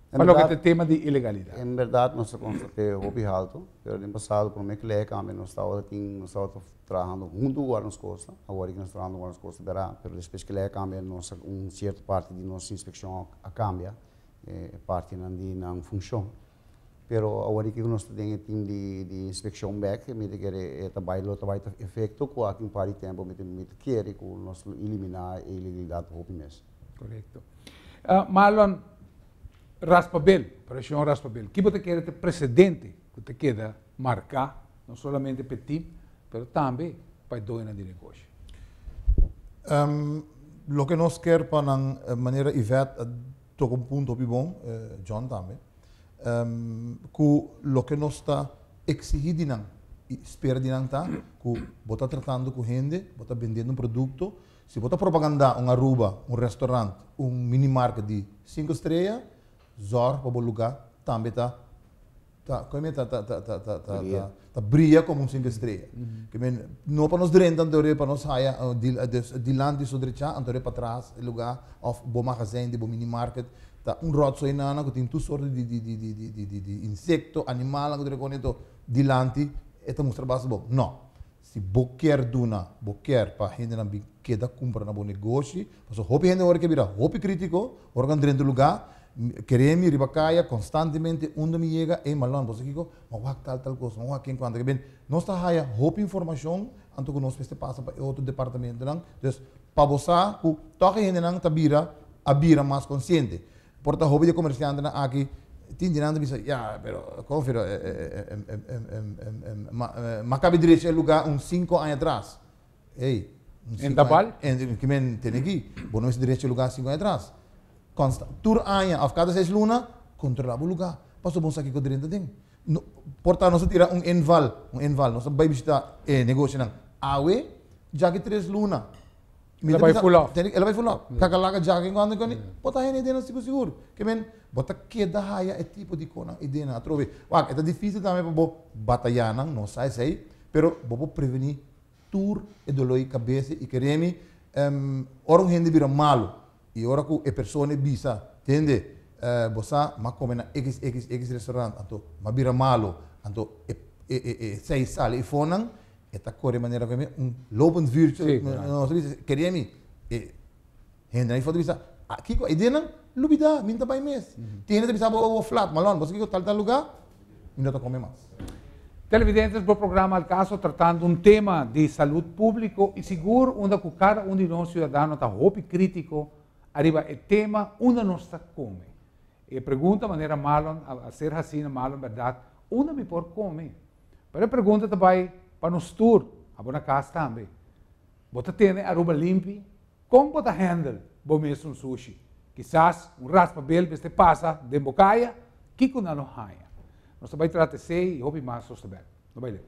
Pa loke ta e tema di ilegalidad. En berdad nos ta constata hopi halto, pero den pasado prome cu ley a cambia nos tabata tin, nos tabata Trahando huntu ku Guarda Nos Kosta, awor ki nos trahando ku Guarda Nos Kosta bera, pero despues ku lei a kambia nos un sierto parti di nos inspekshon a kambia, e partinan di nan funshon. Pero awor ki nos ta den e tim di inspekshon bek, mi ta kere e ta bai lo ta bai ta efekto ku aki un par di tempu mi ta kere ku nos lo eliminá e ilegalidat hopi mes. Korekto. Marlon, Raspabel, operashon Raspabel, ki bo ta kere ta e presedente ku ta keda marká no solamente pa e tim, pero tambe pa e doñonan di negoshi. Loke nos kier pa nan manera Yvette a toka un punto hopi bon, John tambe, ku loke nos ta eksihí di nan i spera di nan ta ku bo ta tratando ku hende, bo ta bendiendo un produkto, si bo ta propagandá un Aruba, un restaurant, un minimarket di sinku strea, zòrg pa bo lugá tambe ta Ta, koe mi ta, ta, ta, ta, ta, ta, ta, ta bria como un cinco estrella. Ke men, no pa nos drenta anto pa nos haya dus dilanti so drecha, anto patras e lugar of bo magazijn di bo mini market ta un rotzooi nana ku tin tur sorto di di di di di di di di insecto, animalnan ku ta rekone anto dilanti e ta mustra basta bo. No. Si bo kier duna, bo kier pa hendenan bin keda kumpra na bo negoshi, pasobra hopi hende ora ke bira hopi kritiko, ora ku nan drenta lugar, Kere mi riba kaya konstantemente unda mi yega, ey Marlon, bo sa kiko? Ma wak tal tal kos, ma wak ken kuantu. Ke ben, nos ta haya hopi informashon anto ku nos mester pasa pa e otro departamentonan. Dus, pa bo sa ku tòg e hendenan ta bira, a bira mas konsiente. Por ta hopi di e komersiantenan aki tin di nan ta bisa, ya, pero konfiro, ma kabi drecha e lugá un sinku aña atras. Ey, En tabal? En ki men tene aki, bo no mester derecho lugar 5 aña atras. Consta, tur aña of cada 6 luna, controla bo lugar. Pasobra bo no sa kiko drenta den. No, por ta nos a tira un inval, un inval, nos a bai bishita e negoshonan. Awe, djaki 3 luna. El a bai full off. El a bai full off. Kakalaka djaki en cuando en Bo ta hende den sigur sigur. Ke men, bo ta keda haya e tipo di konan ei den atrobe. Wak, e ta dificil tambe pa bo bataya nan, nos sa esei, pero bo por preveni Tur e doló i kabes i kere mi, ora un hende bira malu i ora ku e persona e bisa, Tende, bo sa, m'a kome na xxx restaurant, anto m'a bira malu, anto e e sei sali e fonan, e ta kore manera ku un lopend vuurtje, nos ta bisa, kere mi, e hendenan i foto bisa, kiko e denan? Lubida, mi no ta bay mes. Tin hende ta bisa bo, oh, flat, Malon, bo sa kico tal tal lugar? Mi no ta come mas. Televidentes, bo programa Al Caso tratando un tema di salud publico y sigur unda cu cada un di nos ciudadano ta hopi critico ariba e tema unda nos ta come. E pregunta manera Marlon a ser haci na Marlon berdad, unda mi por come? Pero e pregunta ta bay pa nos tur, abo na cas tambe. Bo ta tene Aruba limpi? Con bo ta handle bo mesun sushi? Kisas un raspabel mester pasa den bo caya? Kico nan lo haña? Nos ta bay trata esey y hopi mas nos ta bek. No bay leu.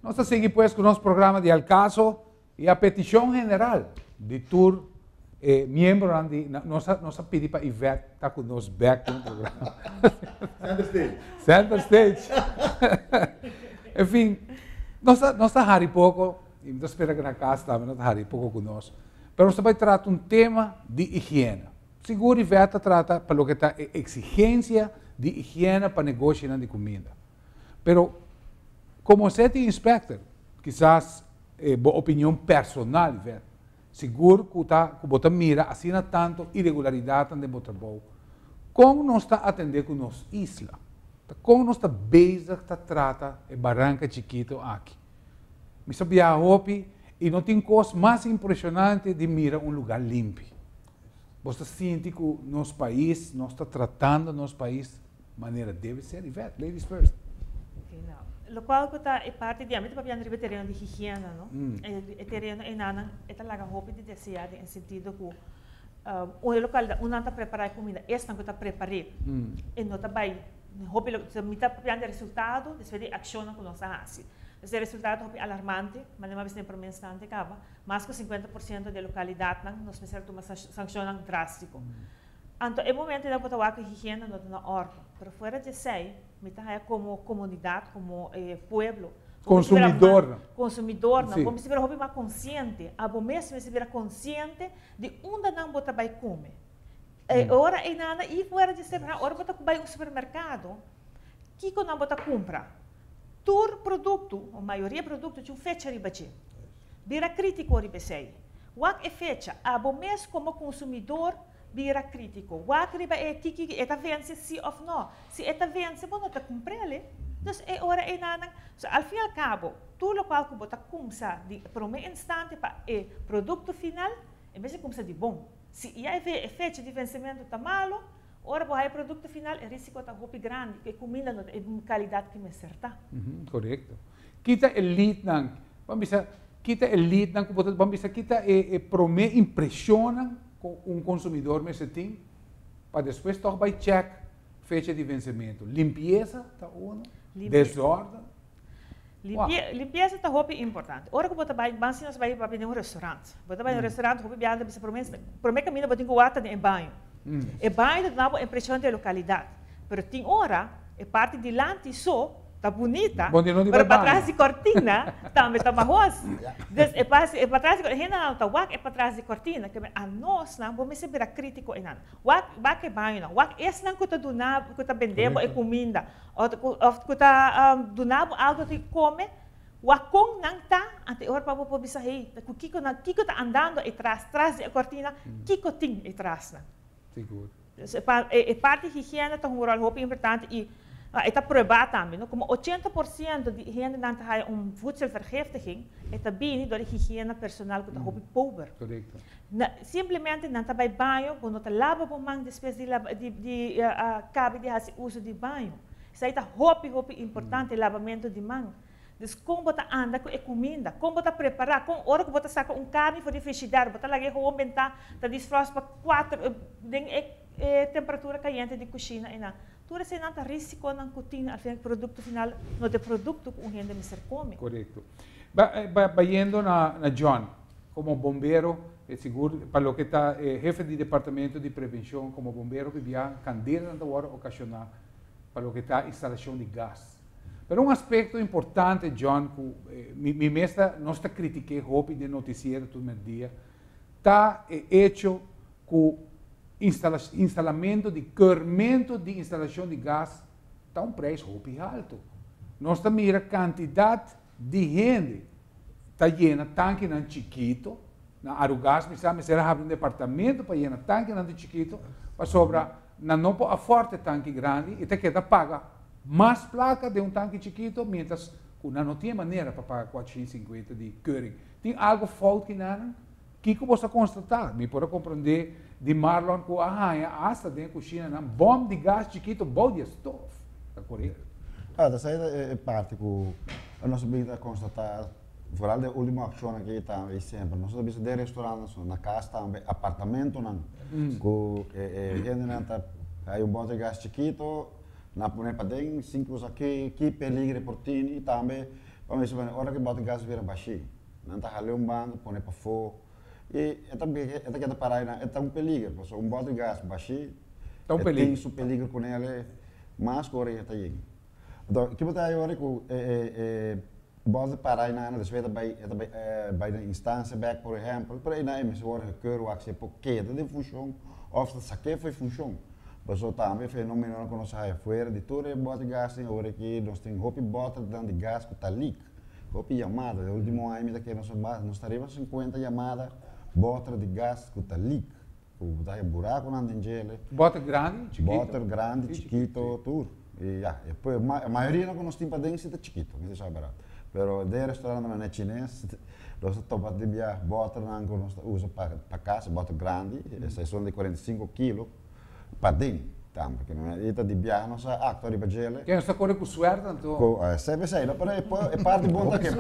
Nos ta sigui pues cu nos programa di Al Caso y a peticion general di tur e miembronan di nos a nos a pidi pa Yvette ta cu nos bek den programa. Center stage. Center stage. En fin, nos ta nos ta hari poco y mi ta spera cu na cas tambe nan ta hari poco cu nos. Pero nos ta bay trata un tema di higiena. Sigur Yvette ta trata pa loke ta e exigencia di higiena pa negoshinan di cuminda. Pero como city inspector, kisas bo opinion personal, Yvette, sigur cu ta cu bo ta mira asina tanto iregularidadnan den bo trabou, con nos ta atende cu nos isla? Ta con nos ta bezig ta trata e baranca chikito aki? Mi sa biaha hopi y no tin cos mas impresionante di mira un lugar limpi. Bo ta sinti cu nos pais, nos ta tratando nos pais manera debe ser. Yvette, ladies first. Ok, nou, locual cu ta e parti di, ami ta papiando riba e tereno di higiena, no? E tereno enanan e ta laga hopi di desea den e sentido cu un e localidad unda nan ta prepara e cuminda, esnan cu ta prepar'é, e no ta bay hopi, mi ta papiando di e resultado despues di e accionnan cu nos a haci. Entonces e resultado ta hopi alarmante, manera mi a bisa den prome instante caba, mas cu 50% di e localidadnan nos mester a tuma sanccionnan drastico. Anto e momento ei bo ta wak ku higiena no ta na òrdu. Pero fuera di esei, mi ta haya komo komunidat, komo pueblo, bo mester bira Konsumidornan. Konsumidornan. Bo mester bira hopi mas konsiente. Abo mes mester bira konsiente di unda nan bo ta bai kume. E ora ei nan i fuera di esei, ora bo ta bai un supermerkado, kiko nan bo ta kumpra? Tur produkto, o mayoria produkto, tin un fecha riba dje. Bira krítiko riba esei. Wak e fecha. Abo mes komo konsumidor bira krítiko. Wak riba e kiki e ta vense si òf nò. Si e ta vense bo no ta kumpr'el e. Dus e ora einanan, so al fin al kabo tur lokual ku bo ta kumsa di promé instante pa e produkto final, e mester kumsa di bon. Si ya e fecha di vensementu ta malu, ora bo haña e produkto final e risiko ta hopi grandi ku e kuminda no ta e kalidat ku mester ta. Korekto. Kita e leadnan, ban bisa, kita e leadnan ku bo ta, ban bisa kita e promé impreshonnan ku un konsumidor mester tin pa despues tòg bai chèk fecha di vensementu. Limpiesa ta uno, desòrden. Limpiesa ta hopi importante. Ora ku bo ta bai, ban si nos bai papia den un restaurant. Bo ta bai un restaurant, hopi biaha ta bisa promé, promé kaminda bo tin ku wak ta den e baño. E baño ta duna bo impreshon di e lokalidat. Pero tin ora e parti dilanti so ta bunita, pero patras di kortina tambe ta mahos. Dus e patras di kortina, hendenan no ta wak e patras di kortina. Ke men anosnan bo mester bira kritiko einan. Wak, wak e bañonan, wak esnan ku ta duna, ku ta bende bo e kuminda, òf ku ta duna bo algu di kome, wak kon nan ta, anto e ora pa bo por bisa, hey, ku kiko nan, kiko ta andando etras, tras di e kortina, kiko tin etrasnan. Sigur. Dus e parti higiena ta hunga un ròl hopi importante i e ta pruebá tambe, no? Komo 80% di hendenan ta haya un voedselvergiftiging, e ta bini dor e higiena personal ku ta hopi pober. Korekto. Na, simplemente nan ta bai baño, bo no ta laba bo man despues di laba, di di kabi di hasi uso di baño. Esei ta hopi hopi importante, labamentu di man. Dus kon bo ta anda ku e kuminda, kon bo ta prepará, kon ora ku bo ta saka un karni for di frishider, bo ta laga e gewoon bentá ta disfrost pa kuater den e e temperatura kayente di kushina einan. Tur eseinan ta risikonan ku tin al final produkto final no ta e produkto ku un hende mester kome. Korekto. Ba ba bayendo na na John, komo bombero e sigur pa loke ta e hefe di departamento di prevenshon komo bombero bibia kandelanan ta wòrdu okashoná pa loke ta instalashon di gas. Pero un aspecto importante, John, cu mi mes ta, nos ta critique hopi den noticiero tur merdia, ta e hecho cu instalamento di keurmento di instalacion di gas ta un prijs hopi halto. Nos ta mira cantidad di hende ta yena tankinan chikito, na Arugas mi sa mester a habri un departamento pa yena tankinan di chikito. Pasobra nan no por afford e tanki grandi y ta keda paga mas placa den un tanki chikito, mientras cu nan no tin manera pa paga 450 di keuring. Tin algo fout kinan? Kiko bo a constata? Mi por a comprende di Marlon cu a haya hasta den cushina nan bom di gas chikito bou di stoof. Ta corecto? Ah, dat is e parte cu nos a constata, vooral de ultimo accion aki tambe semper. Nos a bisa den restaurant, na cas tambe, apartamentonan. Cu hendenan ta hay un boter gas chikito, nan pone paden, sin cu ki peligro por tin y tambe, pa mi ora cu boter gas bira bashi. Nan ta hale un banda, pone pafo. Y tambe, e keda para, e un peligro, pasobra un boter gas bashi, Ta un peligro. Tin su peligro cu ne, mas cu ora ta yega. Anto, kico ta awor cu boter para na despues bay na instancia back, por ehempel, pero ey na e mester worden gekeurd si por keda den funcion of ta saca for funcion. Pasobra tambe fenomeno cu nos haya fuera di tur e boter gas tin awor aki nos tin hopi boter dan di gas cu ta leak. Hopi yamada, e ultimo aña mi ta nos ta riba 50 yamada boter di gas cu ta leak. Cu ta buraco nan den djele. Boter grandi, chikito? Boter grandi, chikito, tur. Y ja, e mayoria cu nos tin paden ta chikito, mi sa barato. Pero den restaurant nan chines, nos topa di bia boter nan cu nos usa pa cas, boter grandi, esey son di 45 kilo, paden tambe, cu no e di bia nos a actua riba djele. Cu nos ta core cu suerte, anto? Cu, semper esey, no, pero e parte bon ta cu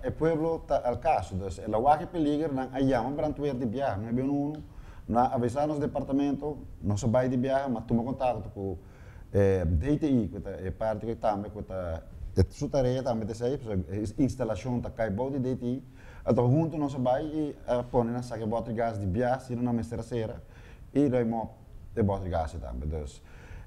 e pueblo ta al caso, dus el a wak e peligro, nan a yama brandweer di bia, no e uno, nan a avisa nos departamento, nos a bay di bia, ma tuma contacto cu DTI, cu ta e parte cu tambe cu ta su tarea tambe ta esey, instalacion ta cay bou di DTI, anto hunto nos a bay y a pone nan saca e boter gas di bia, si no mester a cera, y ruim e boter gas tambe. Dus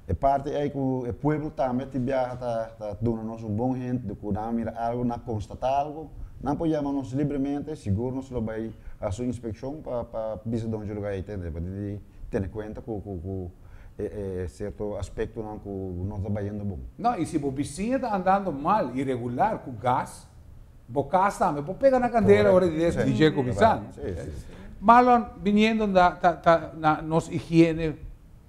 e parte ey cu e pueblo tambe tin biaha ta duna nos un bon hint di cu nan mira algo, nan constata algo, nan por yama nos libremente, sigur nos lo bay haci un inspeccion pa bisa donde lugar ey tende, pa di tene cuenta cu cierto aspectonan cu no ta bayendo bon. No, y si bo bisiña ta andando mal, irregular, cu gas, bo cas tambe, bo pega na candela ora di DJ cuminsa. Si, si, si. Marlon, viniendo ta, na nos higiene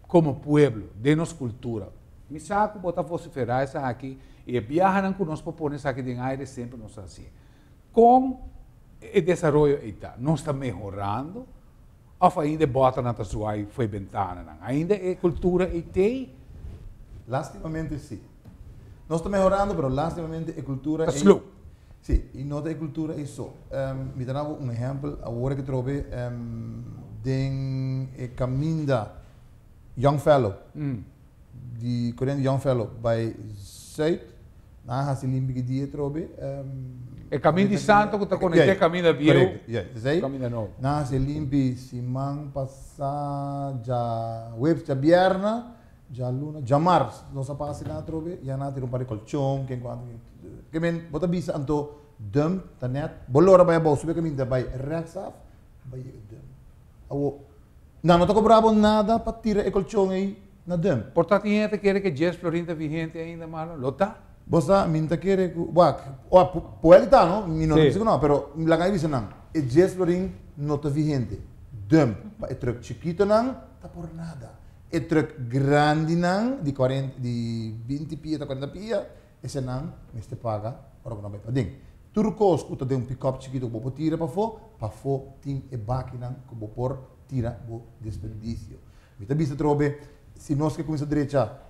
como pueblo, di nos cultura. Mi sa cu bo ta vocifera esaki y biahanan cu nos propone esaki den aire semper nos asina. Con e desaroyo ta, nos ta mehorando? Of ainda boter nan ta zwaai for bentananan? Ainda e cultura ta? Lastimamente si. Nos ta mehorando, pero lastimamente e cultura Ta slow. Si, y no ta e cultura ey so. Mi ta un ehempel, awor cu trobe den e caminda Young Fellow, di Korean Young Fellow, by Zuid, nan a hasi limpi ki dia trobe. E caminda di Santo cu ta conecta caminda bieu. Correcto, yeah. Esey? Caminda nobo. Nan a hasi limpi siman pasa diahuebs, diabierna, dialuna, diamars, nos a pasa na trobe, ya nan a tira un par di colchon, ken cuanto. Ke men, bo ta bisa anto dump ta net, bo lora bay abou, subi caminda bay rechtsaf, bay yega dump. Awo, nan no ta cobra bo nada pa tira e colchon ey na dump. Por tanto, hende kier cu 10 florin ta vigente ainda, Marlon? Lo ta? Bo sa, mi ta kere cu, wak, oh, puede ta, no? Mi no bisa no, pero laga bisa nan. E 10 florin no ta vigente. Dump, pa e truck chikito nan, ta por nada. E truck grandi nan, di 40, di 20 pia ta 40 pia, esey nan mester paga ora cu nan bay paden. Tur cos cu ta den un pick-up chikito cu bo por tira pafo, pafo tin e bakinan cu bo por tira bo desperdicio. Mi ta bisa trobe, si nos ke cuminsa drecha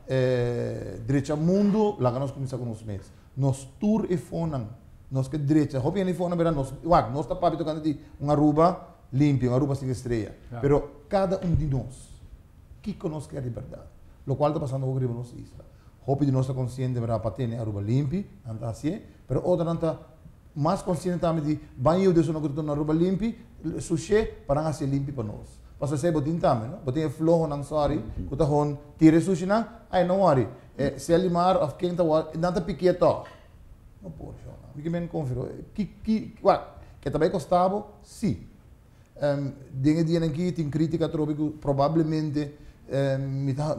mundo, laga nos cuminsa cu nos mes. Nos tur e fonan, nos ke drecha, hopi hende fonan bera nos, wak, nos ta papia tocante di un Aruba limpio, un Aruba sin estrella. Pero cada un di nos, kico nos kier di berdad? Lo cual ta pasando ook riba nos isla. Hopi di nos ta consciente, berdad, pa tene Aruba limpi, nan ta hacié, pero otro nan ta mas consciente tambe di baño de su na Aruba limpi, sushi, pa nan haci limpi pa nos. Paso esey bo tin tambe, no? Bo tin e floho nan, sorry, cu ta hon tira sushi nan, ay, no worry. Selimar of ken ta wa, nan ta pique toch. No por, shona. Mi ke men confiro. Ki, wak, ke ta bay costa bo? Si. Den e dia aki tin critica trobe cu probablemente mi ta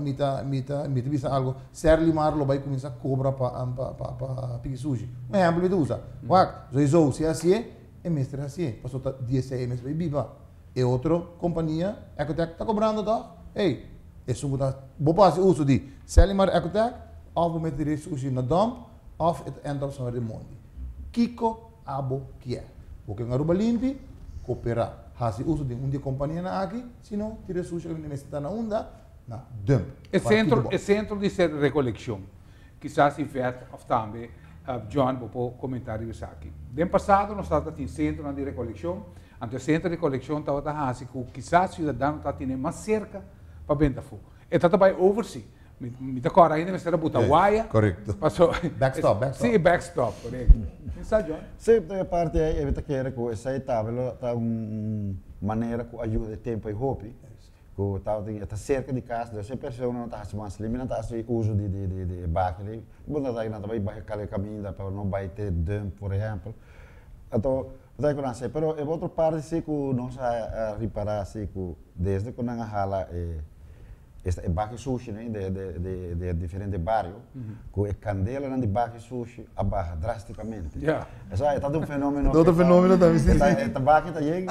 bisa algo, Serlimar lo bay cuminsa cobra pa piki sushi. Un ehempel mi ta usa. Wak, sowieso, si asina, e mester asina. Paso ta 16 mes bay biba. E otro kompania, Ecotech, ta kobrando tòg? Hey, esun ku ta, bo por hasi uso di Selimar Ecotech òf bo mete tira sushi na dump òf e ta end up somewhere den mondi. Kiko abo kier? Bo ke un Aruba limpi? Koperá. Hasi uso di un di e kompanianan aki, si no, tira e sushi kaminda mester ta na unda? Na dump. E sentro, e sentro di ser rekolekshon. Kisas Yvette òf tambe John bo por komentá riba esaki. Den pasado nos tabata tin sentronan di rekolekshon, anto e sentro di rekolekshon tabata hasi ku kisas siudadano ta tene mas serka pa benta afó. E tabata bai over si. Mi mi ta kòrda ainda mester a buta waya. Korekto. Paso Backstop, backstop. Si, backstop, korekto. Mi sa John. Si, e parti ei e ta kere ku esei tambe lo ta un manera ku a yuda e tempu ei hopi. Ku tabatin e ta serka di kas, dus e personanan ta hasi mas limpio, nan ta hasi uso di di di di e baki ei. Bo ta nan ta bai baha kale kaminda pa no bai te dump por ehèmpel. Anto bo ta ku nan hasi, pero e otro parti si ku nos a ripará si ku desde ku nan a hala e esta e baki sushi nei de de de de diferente bario ku e kandelanan di baki sushi a baha drásticamente. Esa e ta un fenomeno. Otro fenomeno tambe si. E tabaki ta yen.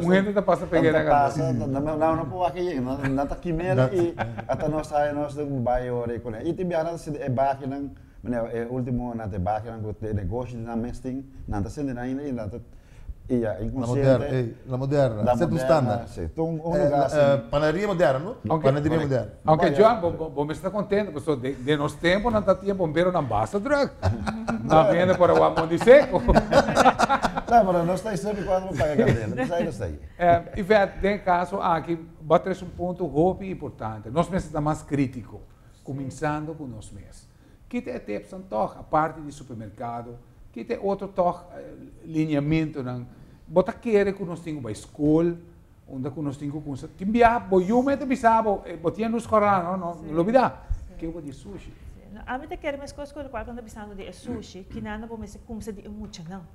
Un hende ta pasa pega na pasa, no no por wak yen, nan ta kimel y ata nos haya nos den bai ora y cune. Y tin biaha nan ta sinti e bakinan, manera e ultimo nan ta e bakinan cu e negoshi di nan mes tin, nan ta sinti nan ainda y nan ta y ya inconsciente. La moderna, la moderna, standard. Si, un lugar asi. Panaderia moderna, no? Panaderia moderna. Aunke John, bo mester ta contento pasobra den nos tempo nan ta tin e bomberonan basta druk. Nan hende por a wak mondi seco. No, pero nos ta semper cuando bo paga candela, nos ahí nos ta ahí. Yvette, den e caso aki, bo a trece un punto hopi importante. Nos mester ta mas critico, cuminsando cu nos mes. Kita e tipsnan tog, aparte di supermercado, kita e otro tog lineamentonan. Bo ta kere cu nos tin cu bay school, Unda ku nos tin ku kumsa tin biaha bo yu mester bisa bo bo tin e lus kòrá no no lo bida ke bo di sushi. No ami ta kere meskos ku lokual ku nan ta bisando di e sushi kinan bo mester kumsa di e muchanan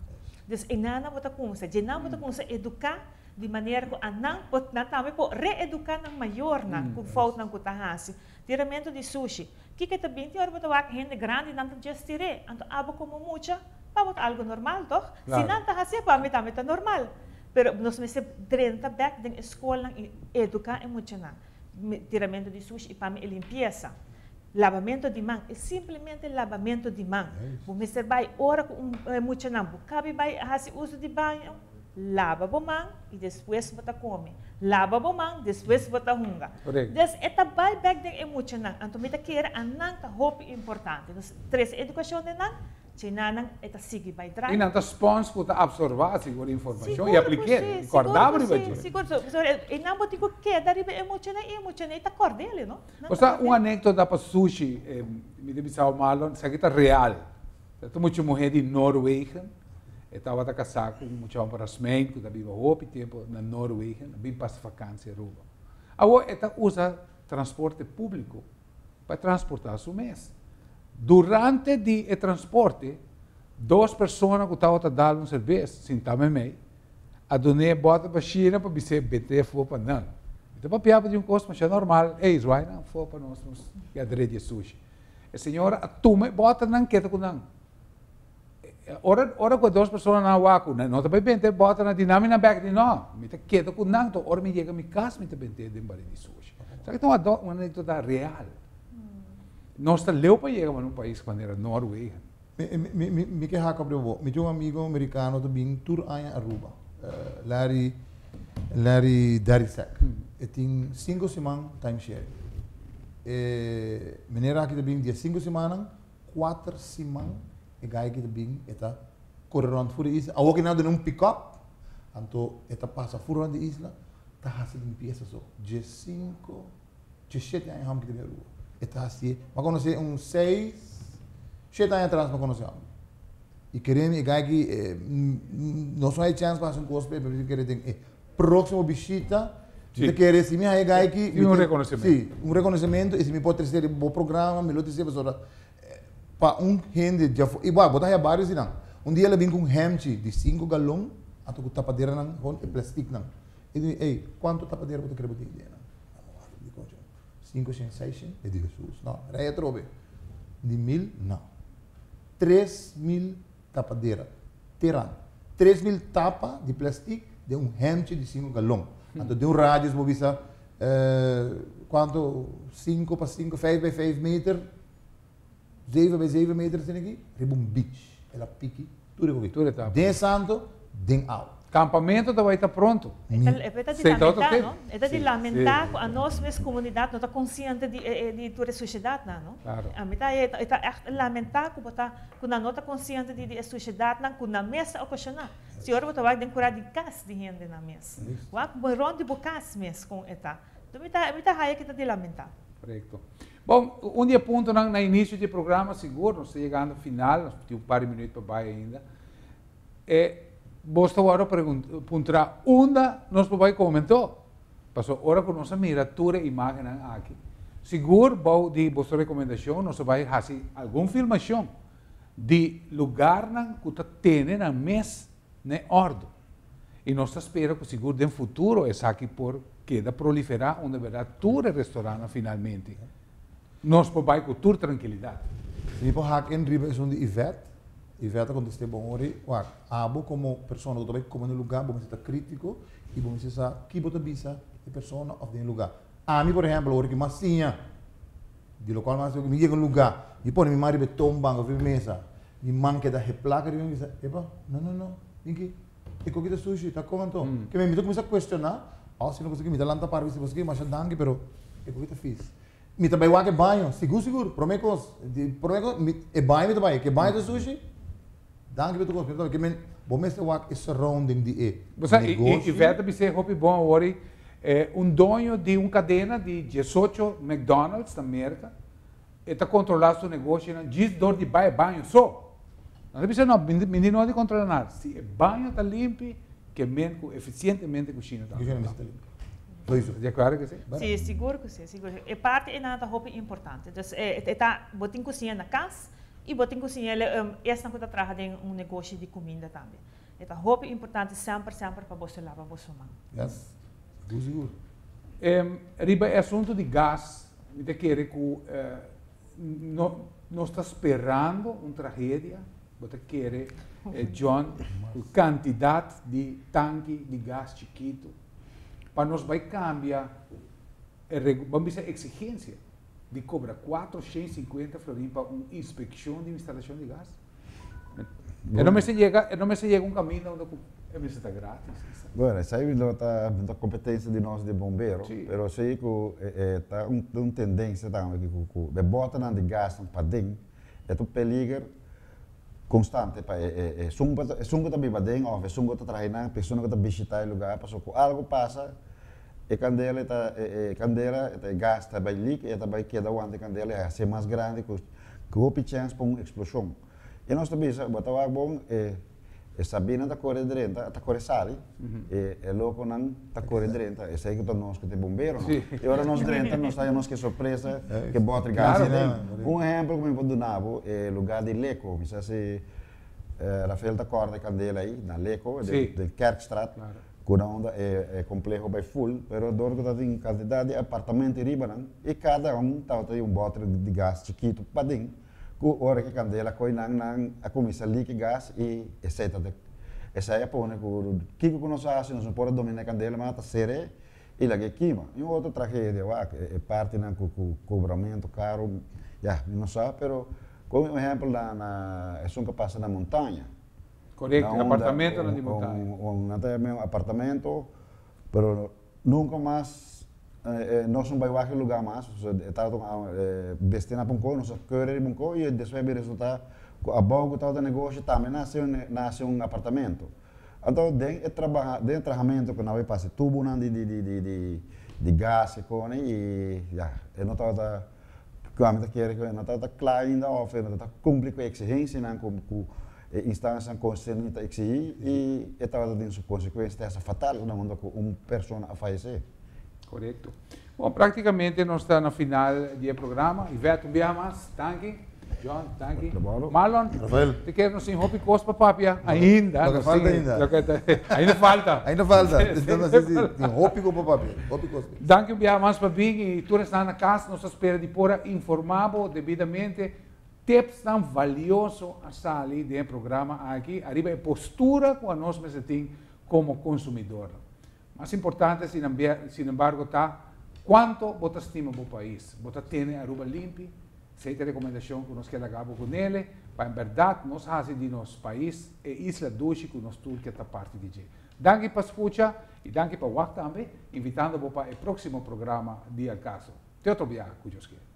dus enan bo ta kumsa djenan bo ta kumsa eduká di manera ku anan por nan tambe por reeduká nan mayornan ku foutnan ku ta hasi tiramentu di sushi kiko ta binti ora bo ta wak hende grandi nan ta djes tir'é anto abo komo mucha pa bo ta algu normal tòg si nan ta hasié pa mi tambe ta normal. Pero nos mester drenta bek den e skolnan i eduká e muchanan. Tiramento di sushi i pa mi e limpiesa. Labamento di man, e simplemente labamento di man. Bo mester bai ora ku un muchanan bo kabi bai hasi uso di baño, laba bo man i despues bo ta kome. Laba bo man, despues bo ta hunga. Des e ta bai bek den e muchanan. Anto mi ta kere anan ta hopi importante. Nos trese edukashon den nan. Chinanan e ta sigui bai drai. I nan ta spons ku ta absorbá sigur informashon i aplik'é i kòrdá bo riba dje. Sigur ku si, sigur. I nan bo tin ku keda riba e muchanan i e muchanan ta kòrd'é, no? Bo sa un anékdota pa sushi, mi ta bisa bo Marlon, esaki ta real. Ta un mucha muhé di Noorwegen, e tabata kasá ku un mucha hòmber Rasmijn ku ta biba hopi tempu na Noorwegen, a bin pasa fakansi Aruba. Awor e ta usa transporte públiko pa transportá su mes. Durante di e transporte, dos persona ku tabata dal un serbes, sintá meimei, a dun'é e bòter bashina pa bis'é bete afó pa nan. Mi ta papiaba di un kos masha normal, ey, zwaai nan afó pa nos, nos ke adré di e sushi. E señora a tuma e bòternan keda ku nan. Ora, ora ku e dos personanan a wak ku nan no ta bai bente e bòternan di nan, mi nan bèk di no, mi ta keda ku nan, to ora mi yega mi kas mi ta bent'é den bari di sushi. Sa ki ta un anekdota real. Nos ta leu pa yega un pais manera Noorwegen. Mi, mi, mi ke hak op riba bo. Mi tin un amigo merikano ta bin tur aña Aruba. Larry, Larry Darisek. E tin sinku siman timeshare. E meneer aki ta bin dia sinku simannan, Kuater siman e gai ki ta bin e ta kore rònt fur di isla. Awor ki nan a duna un pikòp, anto e ta pasa fur rònt di isla ta hasi limpiesa so. Diesinku, diesshete aña hòmber ki ta bin Aruba. E ta hasié. Mi a konosé un seis, shete aña atras mi a konosé hòmber. I kere mi e gai ki nos no hay chèns pa hasi un kos p'e, pero mi kere den e próksimo bishita mi ta kere si mi haña e gai aki. Tin un rekonosementu. Si, un rekonosementu i si mi por trese riba bo programa mi lo trese pasobra pa un hende djafó i bo ta haña barios di nan. Un dia el a bin ku un hèmchi di sinku galon anto ku tapaderanan gewoon e plèstiknan. E di mi, ey, kuantu tapadera bo ta kere bo tin den nan? Sinku shen, seis shen? E di, Hesus, no, rei atrobe. Di mil? No. 3000 tapadera. Teran. 3000 tapa di plastic. Den un hemchi di 5 galon. Anto den un radius bo bisa cuanto 5 pa 5, 5 bij 5 meter, 7 bij 7 meter asina aki, riba un beach. El a piki tur e koki. Tur e tapa. Den santo, den awa. Campamento ta bay ta pronto. E ta di Sei ta otro lamentá, tema. no? E ta di lamentá ku anos mes komunidat no ta konsiente di e di tur e sushedatnan, no? Claro. Ami ta e ta ègt lamentá ku bo ta ku nan no ta konsiente di di e sushedatnan ku nan mes ta okashoná. Si ora bo ta wak den kura di kas di hendenan mes. Wak bo rònt di bo kas mes kon e ta. Enton mi ta mi ta haya ki ta di lamentá. Korekto. Bon, un di e puntonan na inisio di e programa sigur, nos ta yegando final, nos tin un par di minuut pa bai ainda. E bos ta wòrdu puntrá unda nos por bai kome anto? Pasobra ora ku nos a mira tur e imágennan aki, sigur bou di boso rekomendashon nos a bai hasi algun filmashon di lugarnan ku ta tene nan mes na e òrdu. I nos ta spera ku sigur den futuro esaki por keda proliferá unda bèrdat tur e restorantnan finalmente nos por bai ku tur trankilidat. Si mi por hak in riba esun di Yvette, Yvette a kontest'é bon ori, wak, abo komo persona ku ta bai kome na un lugá bo mester ta krítiko i bo mester sa ki bo ta bisa e persona òf den e lugá. Ami por ehèmpel ora ku mi a siña di lokual mi a hasi mi yega un lugá mi pone mi man riba e toonbank òf riba e mesa mi man keda heplaka riba mi bisa epa no no no bin ki e koki ta sushi ta kon anto ke mi ta kuminsá kuestioná òf si no konsegui mi ta lanta para bisa pasobra masha danki pero e koki ta fis mi ta bai wak e baño sigur sigur prome kos di prome kos mi e baño mi ta bai ke baño ta sushi danki pa tur kos mi ta bai ke men bo mester wak e surrounding di e Bo sa, i negoshi. Yvette a bis'é hopi bon awor i un doño di un kadena di diesocho McDonald's na Merka e ta kontrolá su negoshinan djis dor di bai e baño so. Nan ta bisa no, mi di no di kontrolá nada. Si e baño ta limpi, ke men ku efisientemente kushina ta. Kushina mester ta limpi. Sowieso. Di akuerdo ku esei? Si, sigur ku si, sigur. E parti einan ta hopi importante. Dus e ta, bo tin kusiña na kas i bo tin kusiña esnan ku ta traha den un negoshi di kuminda tambe. E ta hopi importante semper semper pa boso laba boso man. Yes, sigur sigur. Riba e asuntu di gas, mi ta kere ku no nos ta sperando un tragedia, bo ta kere John ku kantidat di tanki di gas chikitu pa nos bai kambia e ban bisa eksigensia di kobra 450 florin pa un inspekshon di un instalashon di gas? E no mester yega, e no mester yega un kaminda unda ku e mester ta gratis kisa. Bueno, esei no ta kompetensia di nos di bombero, pero si ku e ta un tendensia tambe ku ku e botenan di gasnan paden e ta un peliger konstante pa e esun ku esun ku ta biba aden òf esun ku ta traha einan, persona ku ta bishitá e lugar, pasobra ku algu pasa e kandela e ta e kandela e ta e gas ta bai lik e ta bai keda wanta e kandela i hasié mas grandi ku Ku hopi chèns pa un eksploshon. I nos ta bisa, bo ta wak bon, e e sabinan ta kore drenta, ta kore sali, e e lokonan ta kore drenta, esei ku ta nos ku ta e bomberonan. I ora nos drenta nos ta haña nos ke sorpresa, ke bòter gas aden. Un ehèmpel ku mi por duna bo, e lugá di Leko, mi sa si Rafael ta kòrda e kandela ei na Leko, den Kerkstraat. Ku na unda e e kompleho bai ful, pero dor ku tabatin kantidat di apartamento riba nan, i kada un tabatin un bòter di gas chikitu paden, ku ora ku e kandela koi nan, nan a kuminsá liki gas i esei ta esei a pone ku kiko ku nos a hasi nos no por a dominá e kandela mas ta ser'é i lag'é kima. I un otro tragedia wak, e partinan ku ku kobramentu karu, ya, mi no sa, pero komo un ehèmpel na na esun ku a pasa na Montaña. Correcto, apartamentonan di montaña. Nan ta yama un apartamento, pero nunca mas nos no bai wak e lugar mas, e tabata un bestia na Punko, nos a kere riba un ko y despues a bin resulta ku abou ku tabata negoshi tambe nase un apartamento. Anto den e trabaha den e trahamento ku nan bai pasa e tubonan di gas e kone y ya e no tabata ku ami ta kere ku e no tabata kla ainda of e no tabata kumpli ku e eksigensianan ku E instancianan concerni ta exigi y e tabata den su consecuencia ta hasta fatal na unda cu un persona a fayece. Corecto. Bon, practicamente nos ta na final di e programa. Yvette, un biaha mas, danki. John, danki. Marlon, Rafael. Te kere nos tin hopi cos pa papia ainda. Loke falta ainda. Loke ta, ainda falta. Ainda falta. Tin hopi cos pa papia. Hopi cos. Danki un biaha mas pa bin y tur esnan na cas nos ta spera di por a informa bo debidamente. Tipsnan valioso a sali den e programa aki ariba e postura ku anos mester tin Como consumidor. Mas importante, sin embargo, ta cuanto bo ta stima bo pais. Bo ta tene Aruba limpi. Esey ta e recomendacion cu nos kier laga bo cu ne, pa en berdad nos haci di nos pais e isla dushi cu nos tur kier ta parti di dje. Danki pa scucha y danki pa wak tambe, invitando bo pa e proximo programa di Al Caso. Te otro biaha, cu Dios kier.